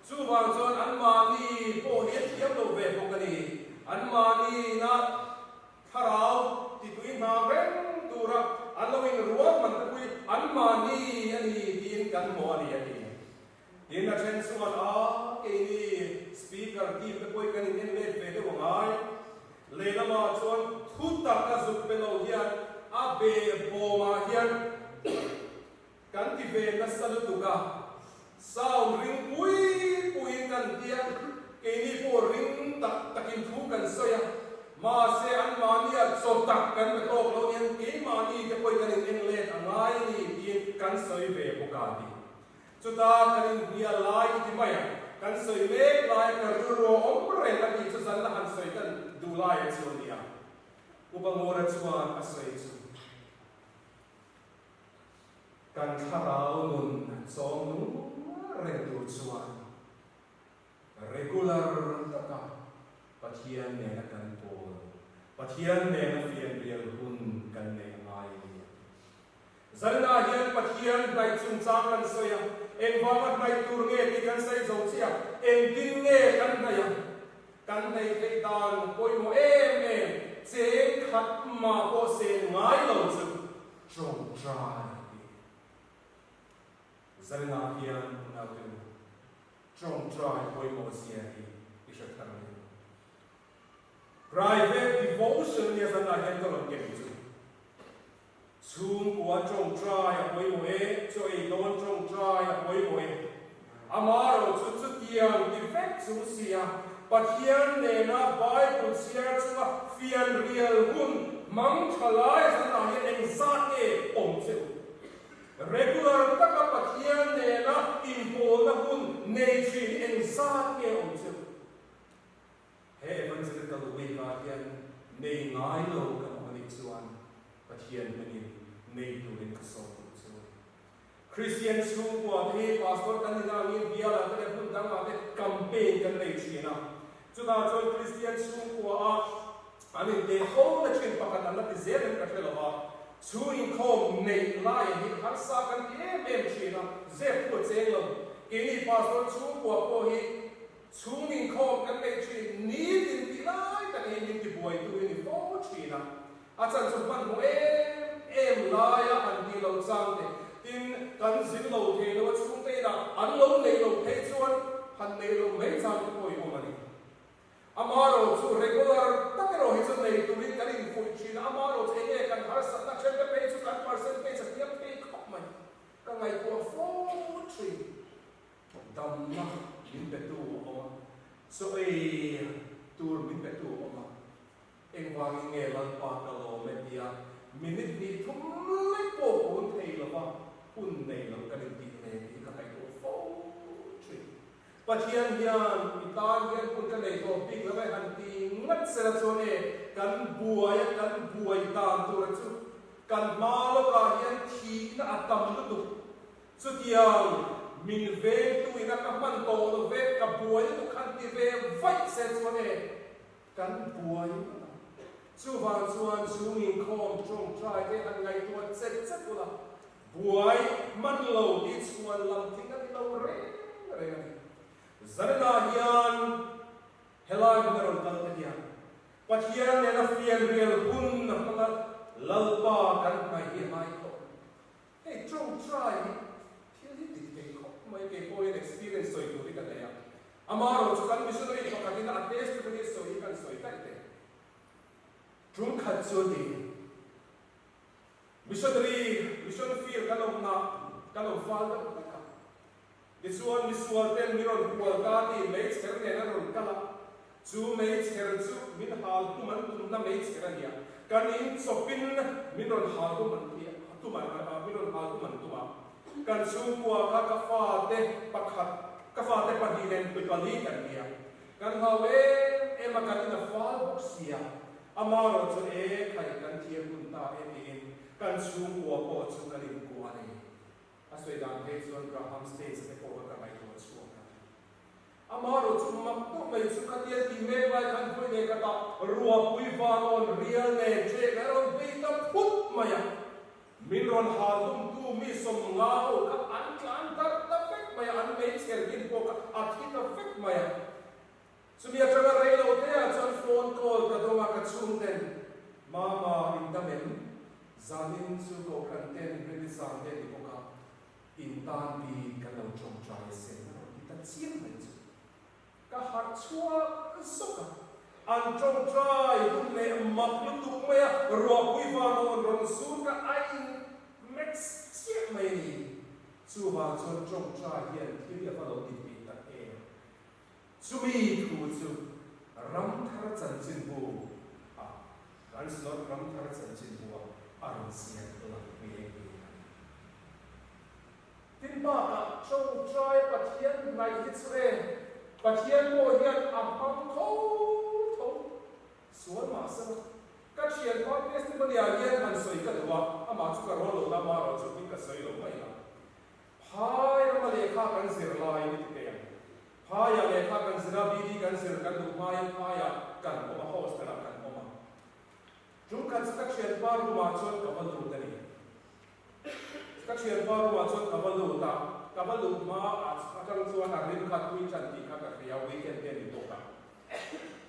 Chuvang chuan anmahni pawh hi a thiam lo ve bawk a ni. Anmahniina thlarau titui hnam reng tura an lo inruahman te pawh hi anmahni a ni tiin kan hmu a ni a ti. Tin, a then chuan, A, keini Speaker team te pawhin kan in en let ve deuh angai. Lehlamah chuan thu tak a zuk pe lo hian a be bawmah hian kan ti ve nasa lutuk a, sound ring pui puiin kan tia, keini pawh ring tak takin thu kan sawi a, mahse anmahnia chaw tak kan pe tawk lo nian keimahni te pawhin kan in en let angai a ni tiin kan sawi ve bawk a ti. Chuta kan inhnial lai i ti mai a, kan sawi mek lai ka rilru a awm reng a tih chu zan la han sawi kan duh lai a chu a nia. Upa Ngura chuan a sawi chu, Kan thlarau nun chawm nung reng tur chuan regular taka Pathian nena kan pawl, Pathian nena fianrial hun kan neih a ngai a ni a ti. Zanah hian Pathian hnaih chungchang kan sawi a, engvanga hnaih tur nge tih kan sawi zo chiah, engtin nge kan hnaih a, kan hnaih theih dan pawimawh em em, cheng khat mah pawh sen ngai lo chu tawngtai tih. Zanah hian unaute u, tawngtai pawimawh zia hi i hre thar ang em? Private devotion nia zanah hian ka rawn ken chu. Chhungkua tawngtai a pawimawh e, chaw ei dawn tawngtai a pawimawh e. Amaherawh chu chutiang ti vek chung sia, Pathian nena Bible chhiar chunga fianrial hun hmang tha lai zanah hian engzat nge awm che u? Regular taka Pathian nena inpawlna hun nei thin engzat nge awm che u? He Evangelical Week-ah hian nei ngai lo kan awm anih chuan Pathian hmangin nei turin ka sawm duh chu a ni. Kristian chhungkua te hi Pastor kan ni nangin bialah te leh hmun dangah te campaign kan nei thin a. Chutah chuan Kristian chhungkua a an inteh ho na thin pakhat an la ti zel in ka hre lo va. Chhung inkhawm neih laiah hi harsa kan ti em em thin a, zep thu a cheng lo. Keini Pastor chhungkua pawh hi Chhung inkhawm kan neih thin nitin tih lai tak hi min tibuaitu hi ni fo thin a, a chan chu hmanhmawh em em laia han tih loh chang te, tin kan zin lo thei lo a chhungte inah an lo neih loh phei chuan han neih loh mai chang te pawh i awm a ni. Amaherawh chu regular tak erawh hi chu nei turin kan infuih thin a, amaherawh chu enge kan harsatna then te phei chu kan percentage a hniam phei khawp mai, ka ngaihtuah fo thin. Damna min petu a awm a, chaw ei tur min petu a awm a, engvangin nge Lalpa ka lawm e tia minute hnih thum lek pawh kun thei lova hun nei lo kan intih hle tih ka ngaihtuah fo thin. Pathian hian i tan hian hun ka nei tawh bik lo e han ti ngat sela chuan e kan buai a kan buai dan tura chu kan hma lawkah hian thihna a tam lutuk Chutiang min vengtu ina ka hman tawh lo ve, ka buai lutuk khan ti ve vaih se chuan e, kan buai ngawt ang. Chuvang chuan chhung inkhawm tawngtai te han ngaihtuah chet chet ula, buai hman lo tih chhuan lam thing a ni lo reng reng a ni. Zanah hian helai hmun a rawn kal te hian Pathian nena fianrial hun a hmang a, Lalpa kan hnaih hi a ngai khawp. Hei tawngtai hi thil hi dik thei khawp mai, kei pawhin experience sawi tur hi ka nei a, amaherawh chu kan missionary pakhatin a testimony sawi hi kan sawi daih thei. Tum khat chu a ti, missionary mission field kan awmna kan awm fal deuh hlek a, tichuan misual ten min rawn hual ta tih meichher nen an rawn kal a, chu meichher chu min hal tum an tumna meichher a nia, kan in chawpin min rawn hal tum an ti tum a min rawn hal tum an tum a, kan chhungkua kha ka fate pakhat ka fate pahnih nen pali kan nia, kan hau em em a kan in a fal bawk sia, amaherawh chu e khai kan thiam hun ta e tiin kan chhungkua pawh chu kan inkuah a ni. A sawi dan phei chuan Graham Staines te pawh kha ka ngaihtuah chhuak a. Amaherawhchu mak deuh mai chu khatia tih mek lai khan vawi leh khatah ruahpui vanawn rial nen ṭek a rawn bei ta phut mai a. Min rawn hal hlumtu mi 50 ho kha an tlan darh ta vek mai a, an meichher din pawh kha a thi ta vek mai a. Chumi atanga rei lo te ah chuan phone call ka dawng a, ka chhungten, Mama, in dam em? Zanin chu Kohhran ten Rinni zan te ni bawk a, in tan bik kan lo tawngtai asin a rawn ti ta chiang mai chu. Ka harh chhuak zawk a, an tawngtai hun leh mak lutuk mai a, ruahpui vanawn rawn sur ka ain max chiah mai a ni. Chuvang chuan tawngtai hian thil a va lo ti thei tak em? Chumi thu chu Ramthar Chanchinbu ah, kan Synod Ramthar Chanchinbu ah a rawn ziak lang nghe nghe a ni. Tin bakah Tawngtai Pathian hnaih hi chu e, Pathian pawh hian a hmang tho tho sual mah sela. Ka thianpa testimony ah hian han sawi ka duh a, amah chu ka rawl lo na, amaherawhchu hming ka sawi lo mai ang. Phai rama lehkha kan zir lai ni ti teh ang. Phaiah lehkha kan zir a, BD kan zir kan duh hmain phaiah kan awm a, hostel ah kan awm a. Tum khat chu ka thianpa room ah chuan ka va lut a ni. Ka thianpa room ah chuan ka va lut a, ka va luh hma atang chuan a rim kha tui tan tih kha ka hria, weekend te a ni bawk a.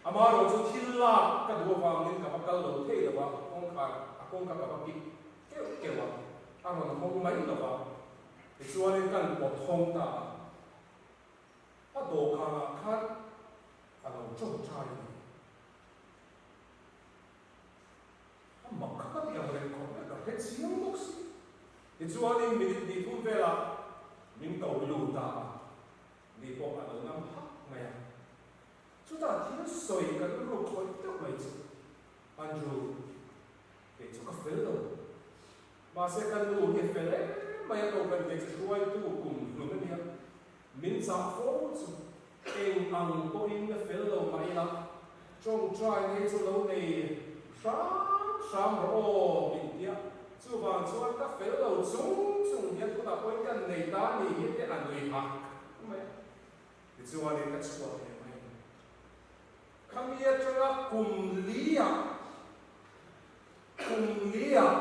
Amaherawhchu thil lak ka duh avangin ka va kal lo thei lo va, kawngkhar a kawngka ka va kik keuh keuh a, a rawn hawng mai lo va, tichuanin kan pawt hawng ta a, a dawhkanah khan a lo tawngtai a ni. A mak kha ka ti ang reng khawp mai, ka hre chiang bawk si. Tichuanin minute hnih thum velah min ko lut ta a, ni pawh a lo ngam hak mai a. Chutah thil sawi kan ruk khawih deuh mai chu, Andrew, Kei chu ka fel lo. Mahse ka nu hi a fel em mai a, ko kan hmeichhe hruaitu kum hlun a nia. Min chah fo chu eng ang pawhin a fel lo mah ila, tawngtai nei chu lo nei hram hram rawh aw min ti a. Chuvang chuan ka fel lo chung chung hian tunah pawhin kan nei ta ni hi te a nui hak mai a. Tichuanin ka chhuak leh mai a ni. Khami atanga kum liah, kum liah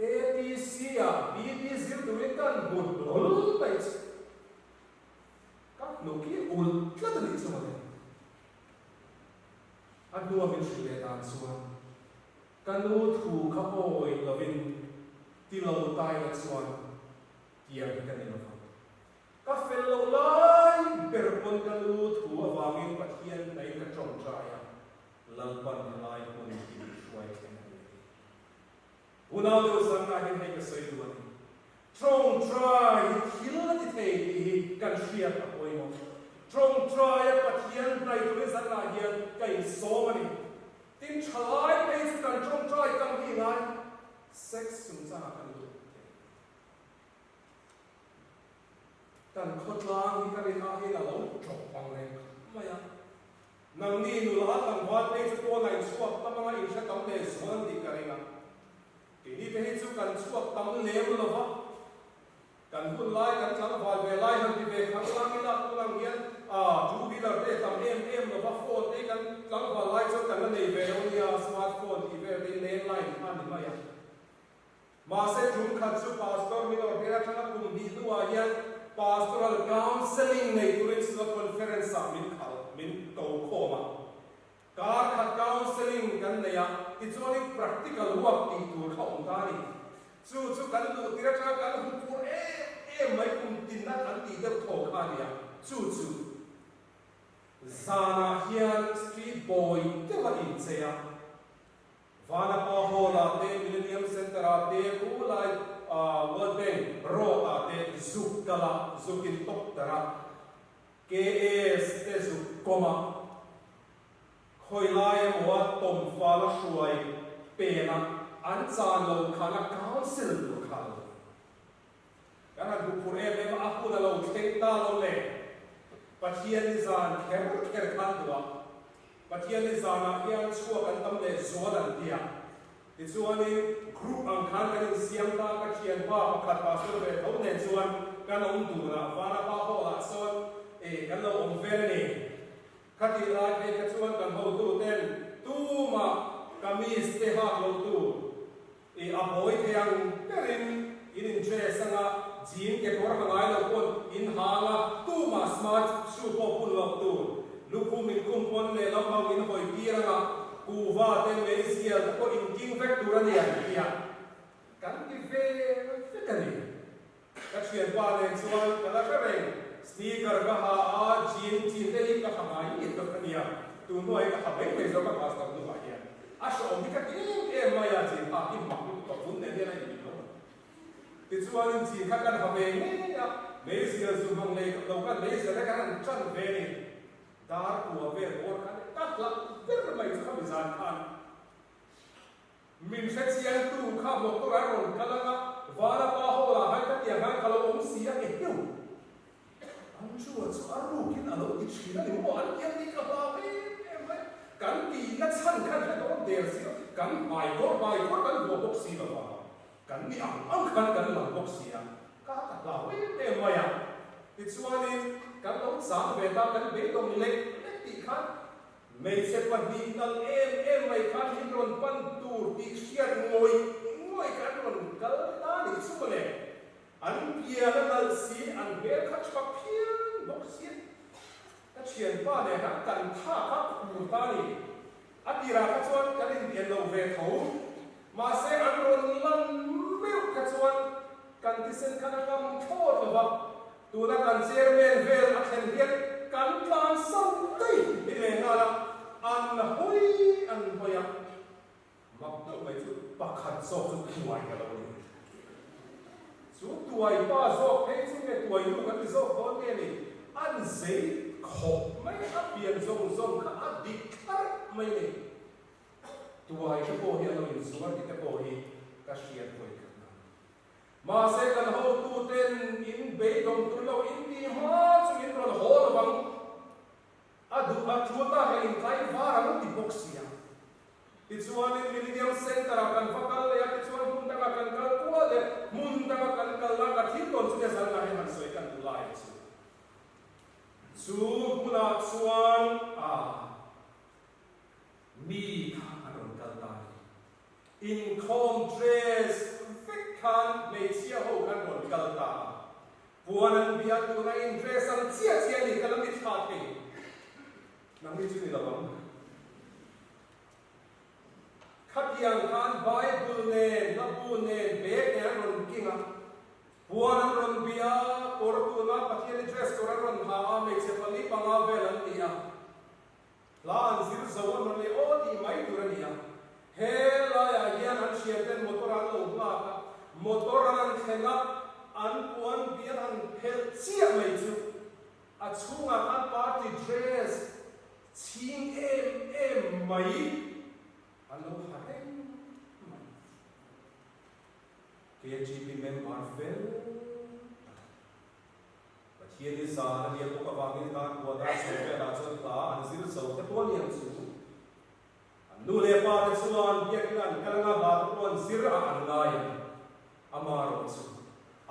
ATC ah BD zir turin kan hmu hlawl mai chu. Ka hnuk hi ulh tlat a nih chu mawle. A hnua min hrilh leh dan chuan ka nu thu kha awih lovin ti lo taina chuan tiang hi ka ni lova. Ka fel loh lai ber pawn ka nu thu avangin Pathian hnaiin ka tawngtai a, Lalpan helai hmun hi min hruai thleng a ni a ti. Unau deuh zanna hian hei ka sawi duh a ni. Tawngtai hi thil a ti thei tih hi kan hriat a pawimawh. Tawngtaia Pathian hnai turin zanna hian ka insawm a ni. Tin, thalai phei chu kan tawngtai tam hi ngai sex chungchangah kan lut thei. Kan khawtlang hi ka rin aiin a lo ṭawp ang reng khawp mai a. Nangni nula tlangval phei chu pawn a inchhuak tam anga inhre tam leh zual tih ka ring a. Keini te hi chu kan chhuak tam lem lo va, kan hun lai kan tlangval ve lai han ti ve khanglang ila tun ang hian two wheeler te tam em em lo va, phone te hi kan tlangval lai chuan kan la nei ve lo nia, smart phone tih vel te hi landline kha a ni mai a. Mahse tum khat chu Pastor min order atanga kum hnih hnuah hian Pastoral Counselling nei turin Synod Conference ah min khal, min ko khawm a. Kar khat counselling kan nei a, tichuanin practical work tih tur kha awm ta a ni. Chu chu kan luh tir atanga kan huphur em em mai kum tinna kan tih deuh thaw kha a ni a, chu chu zanah hian street boy deuh a inchei a. Vanapa Hall ah te, Millennium Centre ah te, khulai World Bank Road ah te zuk kal a, zuk in tawk tar a, KS te zuk kawm a, khawi lai emaw a tawmfal a hruai pen a, an chan lo khan a council tur kha a lo ni. Kan han huphurh em em a, a hun a lo thleng ta lo le. Pathian ni zan kher kher khan duh a, Pathian ni zanah hian chhuak an tam leh zual an ti a. Tichuanin group ang khan kan insiam ta, ka thianpa pakhat pastor ve tho nen chuan kan awm dun a, Vanapa hall ah sawn eh kan lo awm vel a ni. Khatih lai phei kha chuan kan hotuten tumah kamis te hak lo tur i a bawi thei ang berin in in dress anga jean kekawr ha ngai lo pawn in ha anga tumah smart shoe pawh phun loh tur lukhum in khum pawn lehlam ho in hawi tir anga kuhva te meizial te pawh in king vek tur a ni ang ti a kan ti ve vek a ni. Ka thianpa nen chuan ka la hre reng, sneaker ka ha a, jean jean te hi ka ha ngai ngei tawp a nia, tun hnuah hi ka ha mai mai zawk a pastor hnuah hian a hrehawm hi ka ti em em mai a, jean hak hi mak lutuk a vun nen hian a inmil lo a ni. Tichuanin jean kha kan ha ve ngei a, meizial zu hmang lei lo khan meizial te kan han tan ve a ni, dar kua vel bawr khan ka hlauh ber mai chu khami zan khan. Min hre chiangtu kha motor a rawn kal ang a, Vanapa hall ah khan ka tiang khan ka lo awm si a, ehiu! Andrew-a chu a rukin a lo ti thin a ni maw? An tiang ni ka hlau em em mai. Kan tihna chhan khan hre dawn der si lo, kan hmai kawr hmai kawr kan vuah bawk si lo va, kan ni ang ang khan kan lang bawk si a, ka ka hlau em em mai a. Tichuanin kan lo chang ve ta, kan beidawng lek lek tih khan Hmeichhe 2 nal em em mai khan min rawn pan tur tih hriat ngawih ngawih kha an rawn kal ta nih chu mawle. An pian a nalh si, an hmel kha tha phian bawk si. Ka thianpa nen khan kan tha kha khur ta ni. A tirah kha chuan kan inpian lo ve tho. Mahse an rawn lan meuh kha chuan kan thisen khan a ngam thlawt lo va. Tuna kan chairman vel a thlen hian kan tlan san daih hi leh nghal a, an hawi an hawi a, mak deuh mai chu pakhat zawk chu tuai ka lo ni. Chu tuai pa zawk phei chu nge tuai nu kan ti zawk dawn nge ni, an zei khawp mai a pian zawng zawng kha a dik thlarh mai ni. Tuai te pawh hi a lo inzuar tih te pawh hi ka hriat vawi khat nan. Mahse kan hotuten in beidawng tur lo in ti hma chu min rawn haw lo vang. A duh a tul tak leh in tlai var ang ti bawk sia. Tichuanin Millennium Centre ah kan va kal leh a, tichuan hmun dangah kan kal kual leh hmun danga kan kal la ka thil tawn chu nia zan lah hi han sawi kan duh lai chu. Chu hmunah chuan a mi kha an rawn kal ta a ni. Inkhawm dress vek khan hmeichhia ho khan rawn kal ta a, puan an bia tuna in dress ang chiah chiah ni ka la mithla thei. Nang hi chu ni lo ang. Khatiang khan Bible nen, hlabu nen, bag nen an rawn king a, puan an rawn bia, kawr tuna Pathiani dress kawr an rawn ha a, hmeichhe pali panga vel an ni a. Hla an zir zo a rawn leh aw tih mai tur a ni a. He laiah hian an thianten motor an lo nghak a, motor an han thleng a, an puan bial han phelh chiah mai chu a chhungah khan party dress chhing em em mai an lo ha reng mai. KGP member fel tak. Pathian hi zan a nia bawk avangin dar kua dar sawm velah chuan hla an zir zo te pawh a ni ang chu. An nu leh pa te chuan biakina an kal anga hla te pawh an zir a an ngai ang. Amaherawh chu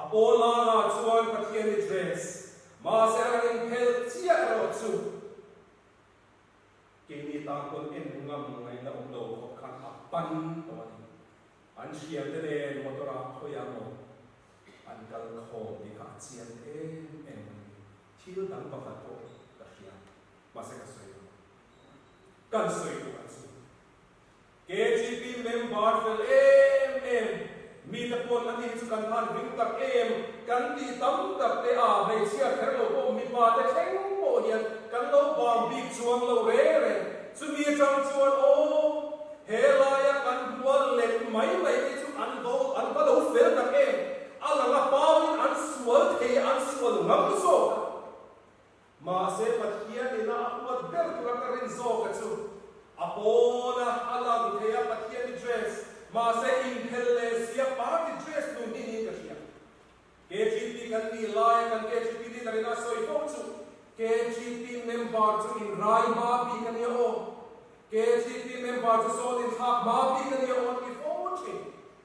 a pawl langah chuan Pathian hi dress mahse an inphelh chiah erawh chu keini tan pawn en ngam ngaihna awm lo khawp khan a pan tawh a ni. An thiante nen motor ah khawiah maw an kal khawm tih kha a chiang em em mai ni. Thil dang pakhat pawh ka hria, mahse ka sawi lo. Kan sawi duh a chu. KGP member fel em em, mite pawn a ni chu kan han ring tak em, kan tih tam tak te a hmeichhia kher lo pawh mipa te thleng pawh hian kan lo bang bik chuang lo reng reng. Chumi atang chuan aw. He laia kan hmual let mai mai te chu an vo an va lo fel tak em? A lang a pauin an sual thei a, an sual ngam zawk a. Mahse Pathian ina a huat ber tura ka rin zawk a chu a pawna a lang thei a Pathiani dress, mahse inphel leh sia party dress nun hi niin ka hria. KGP kan nih laia kan KGP leader ina sawi fo chu KGP member chu inrai hma bik a nia aw. KGP member chu sawn inthlak hma bik a nia aw an ti fo thin.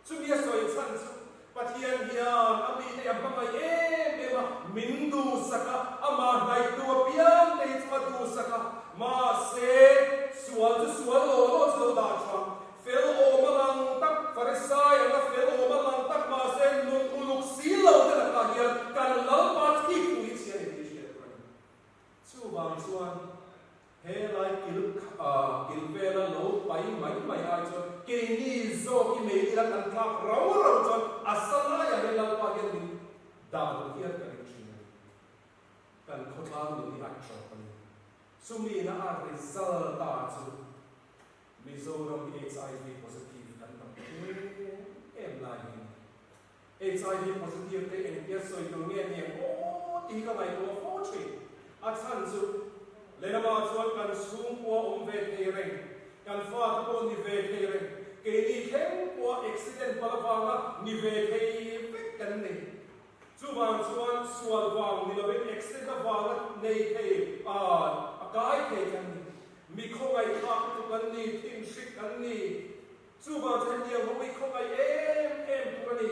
Chumi a sawi chhan chu Pathian hian a mite a hmangaih em em a, min duhsak a, amah hnaihtu apiang te hi chu a duhsak a. He lai kil kil vela lo pai mai mai ai chuan keini zawk i meilila kan tlak rau rau chuan a sa laiah hian Lalpa hian min dah duh hian ka ring thin a ni. Kan khawtlang nun hi a chawp a ni. Chumi na a result ah chu Mizoram hi HIV positive kan tam em em lai hi a ni. HIV positive te engtia sawi tur nge ni ang aw tih hi ka ngaihtuah fo thin. A chhan chu lehlamah chuan kan chhungkua awm ve thei reng, kan fate pawh ni ve thei reng, keini thlengkua accident palh avanga ni ve thei vek kan ni. Chuvang chuan sual vang ni lovin accident avanga nei thei a kai thei kan ni. Mi khawngaihthlak lutuk an ni, thinhrik an ni. Chuvang chu hetiang ho hi khawngaih em em tur a ni.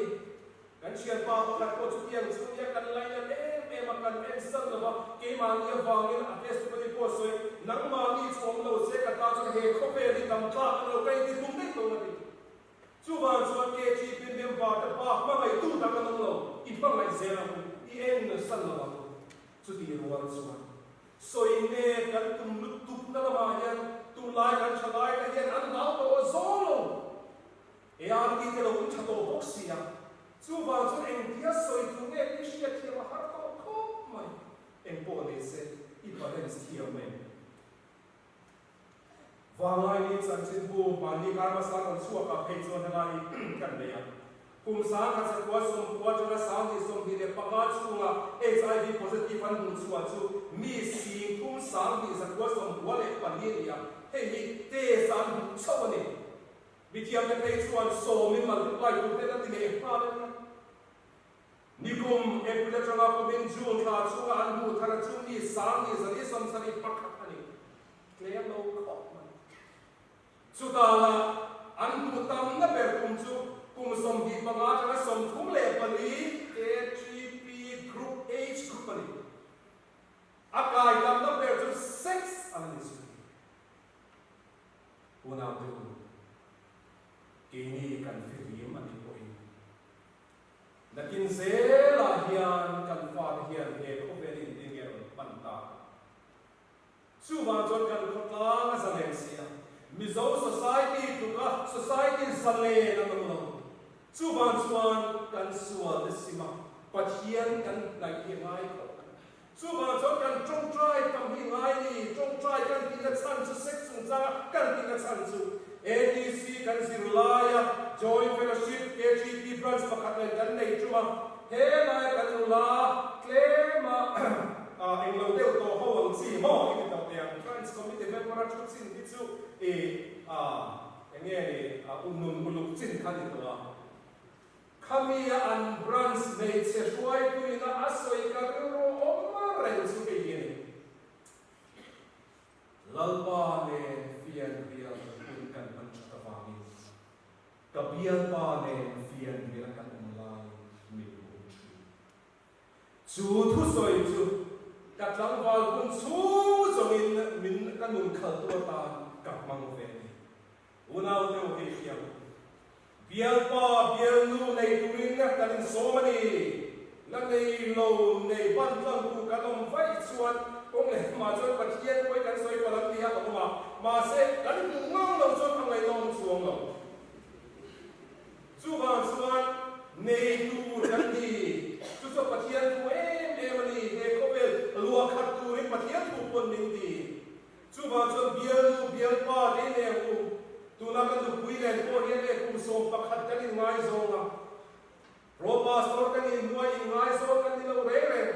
Kan thianpa pakhat pawh chutiang chu nia kan lainat em em a, kan en san lo va, keimahni avangin a testimony pawh a sawi, Nangmahni chu awm lo se ka ta chuan he khawvel hi dam tlak a ni lo, ka inti hlum daih dawn a ti. Chuvang chuan KGP member te pa hmangaihtu dang an awm lo, i hmangaih zel ang u, i en san lo ang u. Chuti rual chuan Sawi nge kan tum lutuk na lamah hian tunlai kan tha lai te hian an hlau tawh a zawng lo. ART te lo in tha tawh bawk si a, chuvang chuan engtia sawi tur nge tih hriat thiam a har tawh khawp mai. Engpawh nei se i balance thiam em? Vanglai ni chanchinbu mahni kar hmasa rawn chhuak ah phei chuan helai hi kan nei a. Kum 1990 atanga 2025 chhunga HIV positive an hmuh chhuah chu mi 30 194 a ni a, hei hi test an hmuh chauh a ni. Mithiamte phei chuan sawmin multiply tur ten a ti leh nghal a nia. Nikum April atanga kumin June thla chhunga an hmuh thar chu mi 2471 a ni. Tlem lo khawp mai. Chutah lah an hmuh tamna ber kum chu kum 25 atanga 34 KGP Group Age Group a ni. A kai tamna ber chu sex an ni zui. Unaute u, keini kan fihlim a nih pawhin Nakin zelah hian kan fate hian he khawvel in tin nge rawn pan ta? Chuvang chuan kan khawtlang a zalen si a, Mizo society tluka society zalen an awm lo. Chuvang chuan kan sual te sim a, Pathian kan hnaih hi a ngai khawp. Chuvang chuan kan tawngtai tam hi ngai ni, tawngtai kan tihna chhan chu sex chungchanga kan tihna chhan chu ATC kan zir laia Joint Fellowship KGP Branch pakhat nen kan nei tum a, he laia kan nula tlema englo deuh tawh ho ang chi maw i ti tawh teh ang, Branch Committee member a thu chin hi chu i enge ni nun uluk chin kha ni tawh a. Khami-a an branch hmeichhe hruaituina a sawi ka rilru awm reng chu hei hi a ni. Lalpa nen fianrial hun kan hman that avangin ka bialpa nen fianrial kan awm laiin min hmu thin. Chu thusawi chu ka tlangval hun chhung zawngin min ka nun khaltu atan ka hmang ve a ni. Unaute u hei hriam, bialpa bialnu nei turin kan insawm a ni. La nei lo nei ban tlangtu kan awm vaih chuan kawng leh lamah chuan Pathian pawi kan sawi palh ang tih a awm a, mahse kan hmuh ngang lo chuan a ngaihnawm chuang lo. Chuvang chuan nei tur kan ni. Chu chu Pathian thu em em a ni. He khawvel luah khat turin Pathian thu pawn min ti. Chuvang chuan bialnu, bialpa te nen u, tuna ka nupui nen pawh hian e kum 11 kan inngaizawng a, Pro Pastor ka nih hnuai inngaizawng kan ni lo reng reng,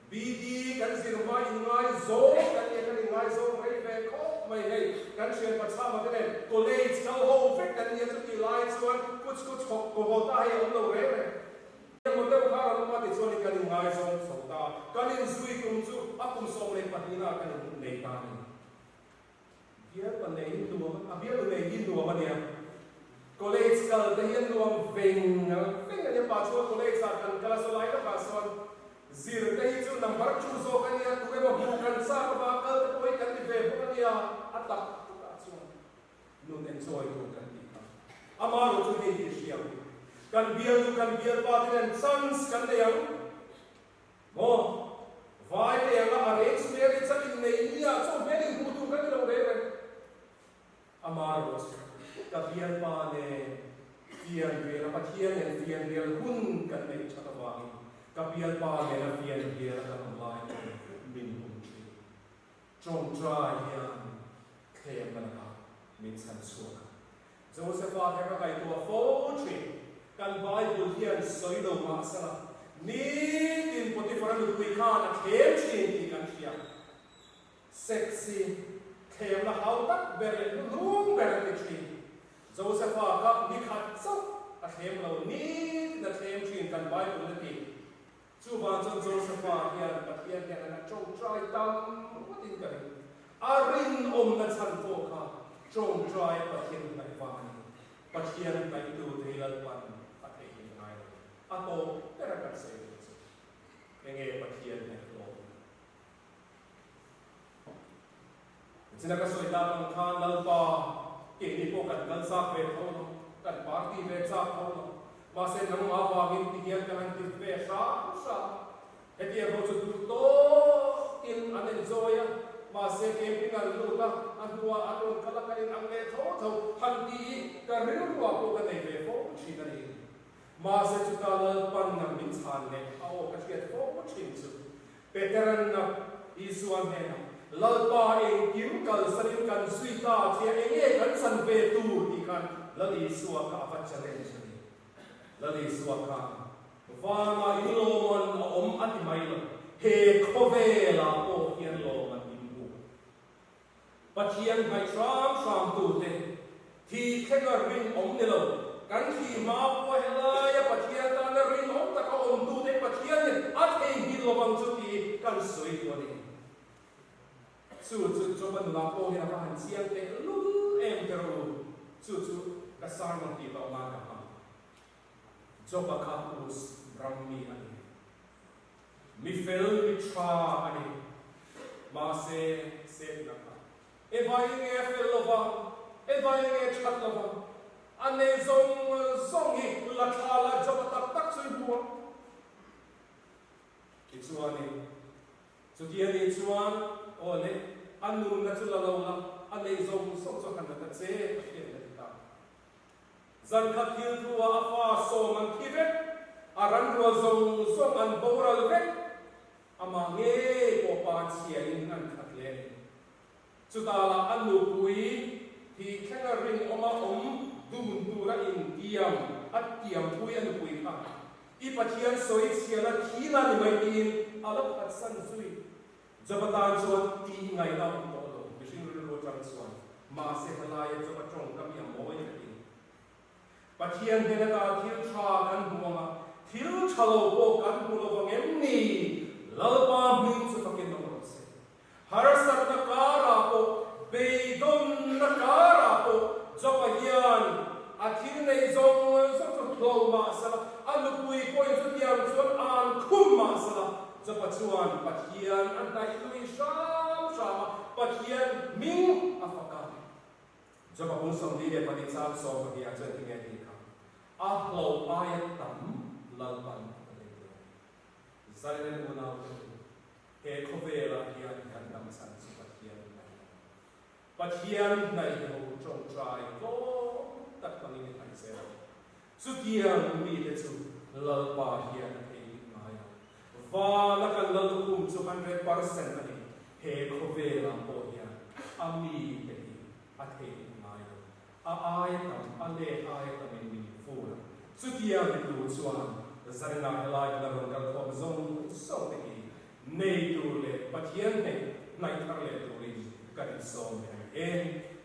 BD kan zir hma inngaizawng kan nia kan inngaizawng rei ve khawp mai hei, kan thian pachhama te nen college kal ho vek kan nia chutih lai chuan kuch kuch hawk kaw haw ta hei a awm lo reng reng. Emaw deuh kha rawn awm a tichuan in kan inngaizawng chho ta, kan inzui tum chu a kum 12 ah kan in nei ta a ni. Bialpa nei hi nuam, a bialnu nei hi nuam a nia. College kal te hi a nuam veng veng a nia, pa chuan college ah kan kal a saw lai takah sawn zir te hi chu number two zawk a nia, tu emaw hmuh kan chak avang kal te pawh hi kan ti ve bawk a nia, a tak takah chuan. Nun enjoy tur kan tih kha. Amaherawh chu hei hi hria u. Kan bialnu kan bialpa te nen chance kan nei ang maw? Vai te anga arrange marriage a innei nia chu hmel inhmuh tur Amaherawh chu, ka bialpa nen fianrial a Pathian nen fianrial hun kan neih that avangin ka bialpa nena fianrial a kan awm lai pawhin min hum thin. Tawngtai hian thlemna lakah min chhan chhuak a. Josepha kha ka ngaihtuah fo thin. Kan Bible hian sawi lo mah sela, nitin Potiphar-a nupui khan a thlem thin tih kan hria. Sex hi thlemna hau tak ber leh hnuhnung ber a ti thin. Josepha kha ni khat chauh a thlem lo, nitin a thlem thin kan Bible a ti. Chuvang chuan Josepha hian Pathian hian an a tawngtai tam ngawtin ka ring. A rinawmna chhan pawh kha tawngtai a Pathian hnaih vang a ni. Pathian hnaihtu te hi Lalpan a theihnghilh ngai lo. A tawp ber a kan sawi duh chu enge Pathian hian a tawp na? Nichina ka sawi tak ang khan Lalpa keini pawh kan kal chak ve tho lo, kan party ve chak tho lo. Mahse nangmah avangin ti hian kan han ti ve hram hram a. Hetiang ho chu duh tawkin an enjoy a, mahse camping an lut a, a hnuah an rawn kal a, kan in ang leh tho tho han ti hi ka rilruah pawh ka nei ve fo thin a ni. Mahse chuta Lalpan nang min chhan leh a aw ka hriat fo thin chu Peteran na Isua hnenah, Lalpa engkim kalsanin kan zui ta che a, enge kan chan ve tur tih khan Lal Isua kha a va challenge a ni. Lal Isua khan vanah in lawman a awm a ti mai lo, he khawvelah pawh hian lawman in hmu. Pathian hnaih hram hram tute thi thlenga rinawm ni lo, kan thih hma pawh helaia Pathian tana rinawm taka awm tute Pathianin a theihnghilh lovang chu tih kan sawi duh a ni. Chu chu Joba nunah pawh hian a va han chiang teh lul em te rawh u, chu chu ka sermon tih tawh nan ka hmang. Joba kha Uz ram mi a ni. Mi fel, mi tha a ni. Mahse, Setna kha evai nge a fel lo vang, evai nge a that lo vang? A nei zawng zawng hi la thla la job a tak tak chu i hmu ang. Tichuanin, chuti a nih chuan, aw le, a nunna chu la lo la, a neih zawng zawng chu han la ta che, Pathian in a ti ta. Zankhat thil thu-ah a fa sawm an thi vek, a ranrual zawng zawng an boral vek, amah ngei pawh pa chhiain an khat leh a ni. Chutah lah a nupui hi thlenga rinawma awm dun tura intiam a tiampui a nupui kha i Pathian sawi chhiana thi la ni mai tiin a la phatsan zui. Joba tan chuan tih ngaihna a awm tawh lo, mihring rilru atang chuan. Mahse helaia Joba tawngkam hi a mawi ka ti. Pathian hnen ata thil tha kan hmu ang a, thil tha lo pawh kan hmu lo vang em ni? Lalpa hming chu fakin awm rawh se. Harsatna karah pawh, beidawnna karah pawh Joba hian a thil neih zawng zawng chu hlo mah sela, a nupui pawhin chutiang chuan an khum mah sela, Joba chuan Pathian a hnaih lui hram hram a, Pathian hming a fak a. Joba bung 42 chang 12 ah chuan tinge tih kha a hlo aia tam Lalpan a nei tur a ni. Zalen unaute chu he khawvelah hian kan dam chhan chu Pathian hnaih a ni. Pathian hnaih hi ho tawngtai tlawm tak hmangin i hnaih zel ang. Chutiang mite chu Lalpa hian a theihnghilh ngai a. Vana kan Lallukhum chu 100% a ni. He khawvelah pawh hian a mite hi a theihnghilh ngai lo. A aia tam, a let aia tamin min fur a. Chutiang ni tur chuan zaninah helai kan rawn kal khawm zawng zawng te hi nei tur leh Pathian hneih hnaih thar leh turin kan insawm leh a ni e.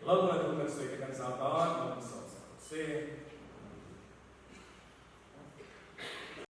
Lalhmuna thu kan sawi te kan zah tan, Lalhmuna sawm sak rawh se.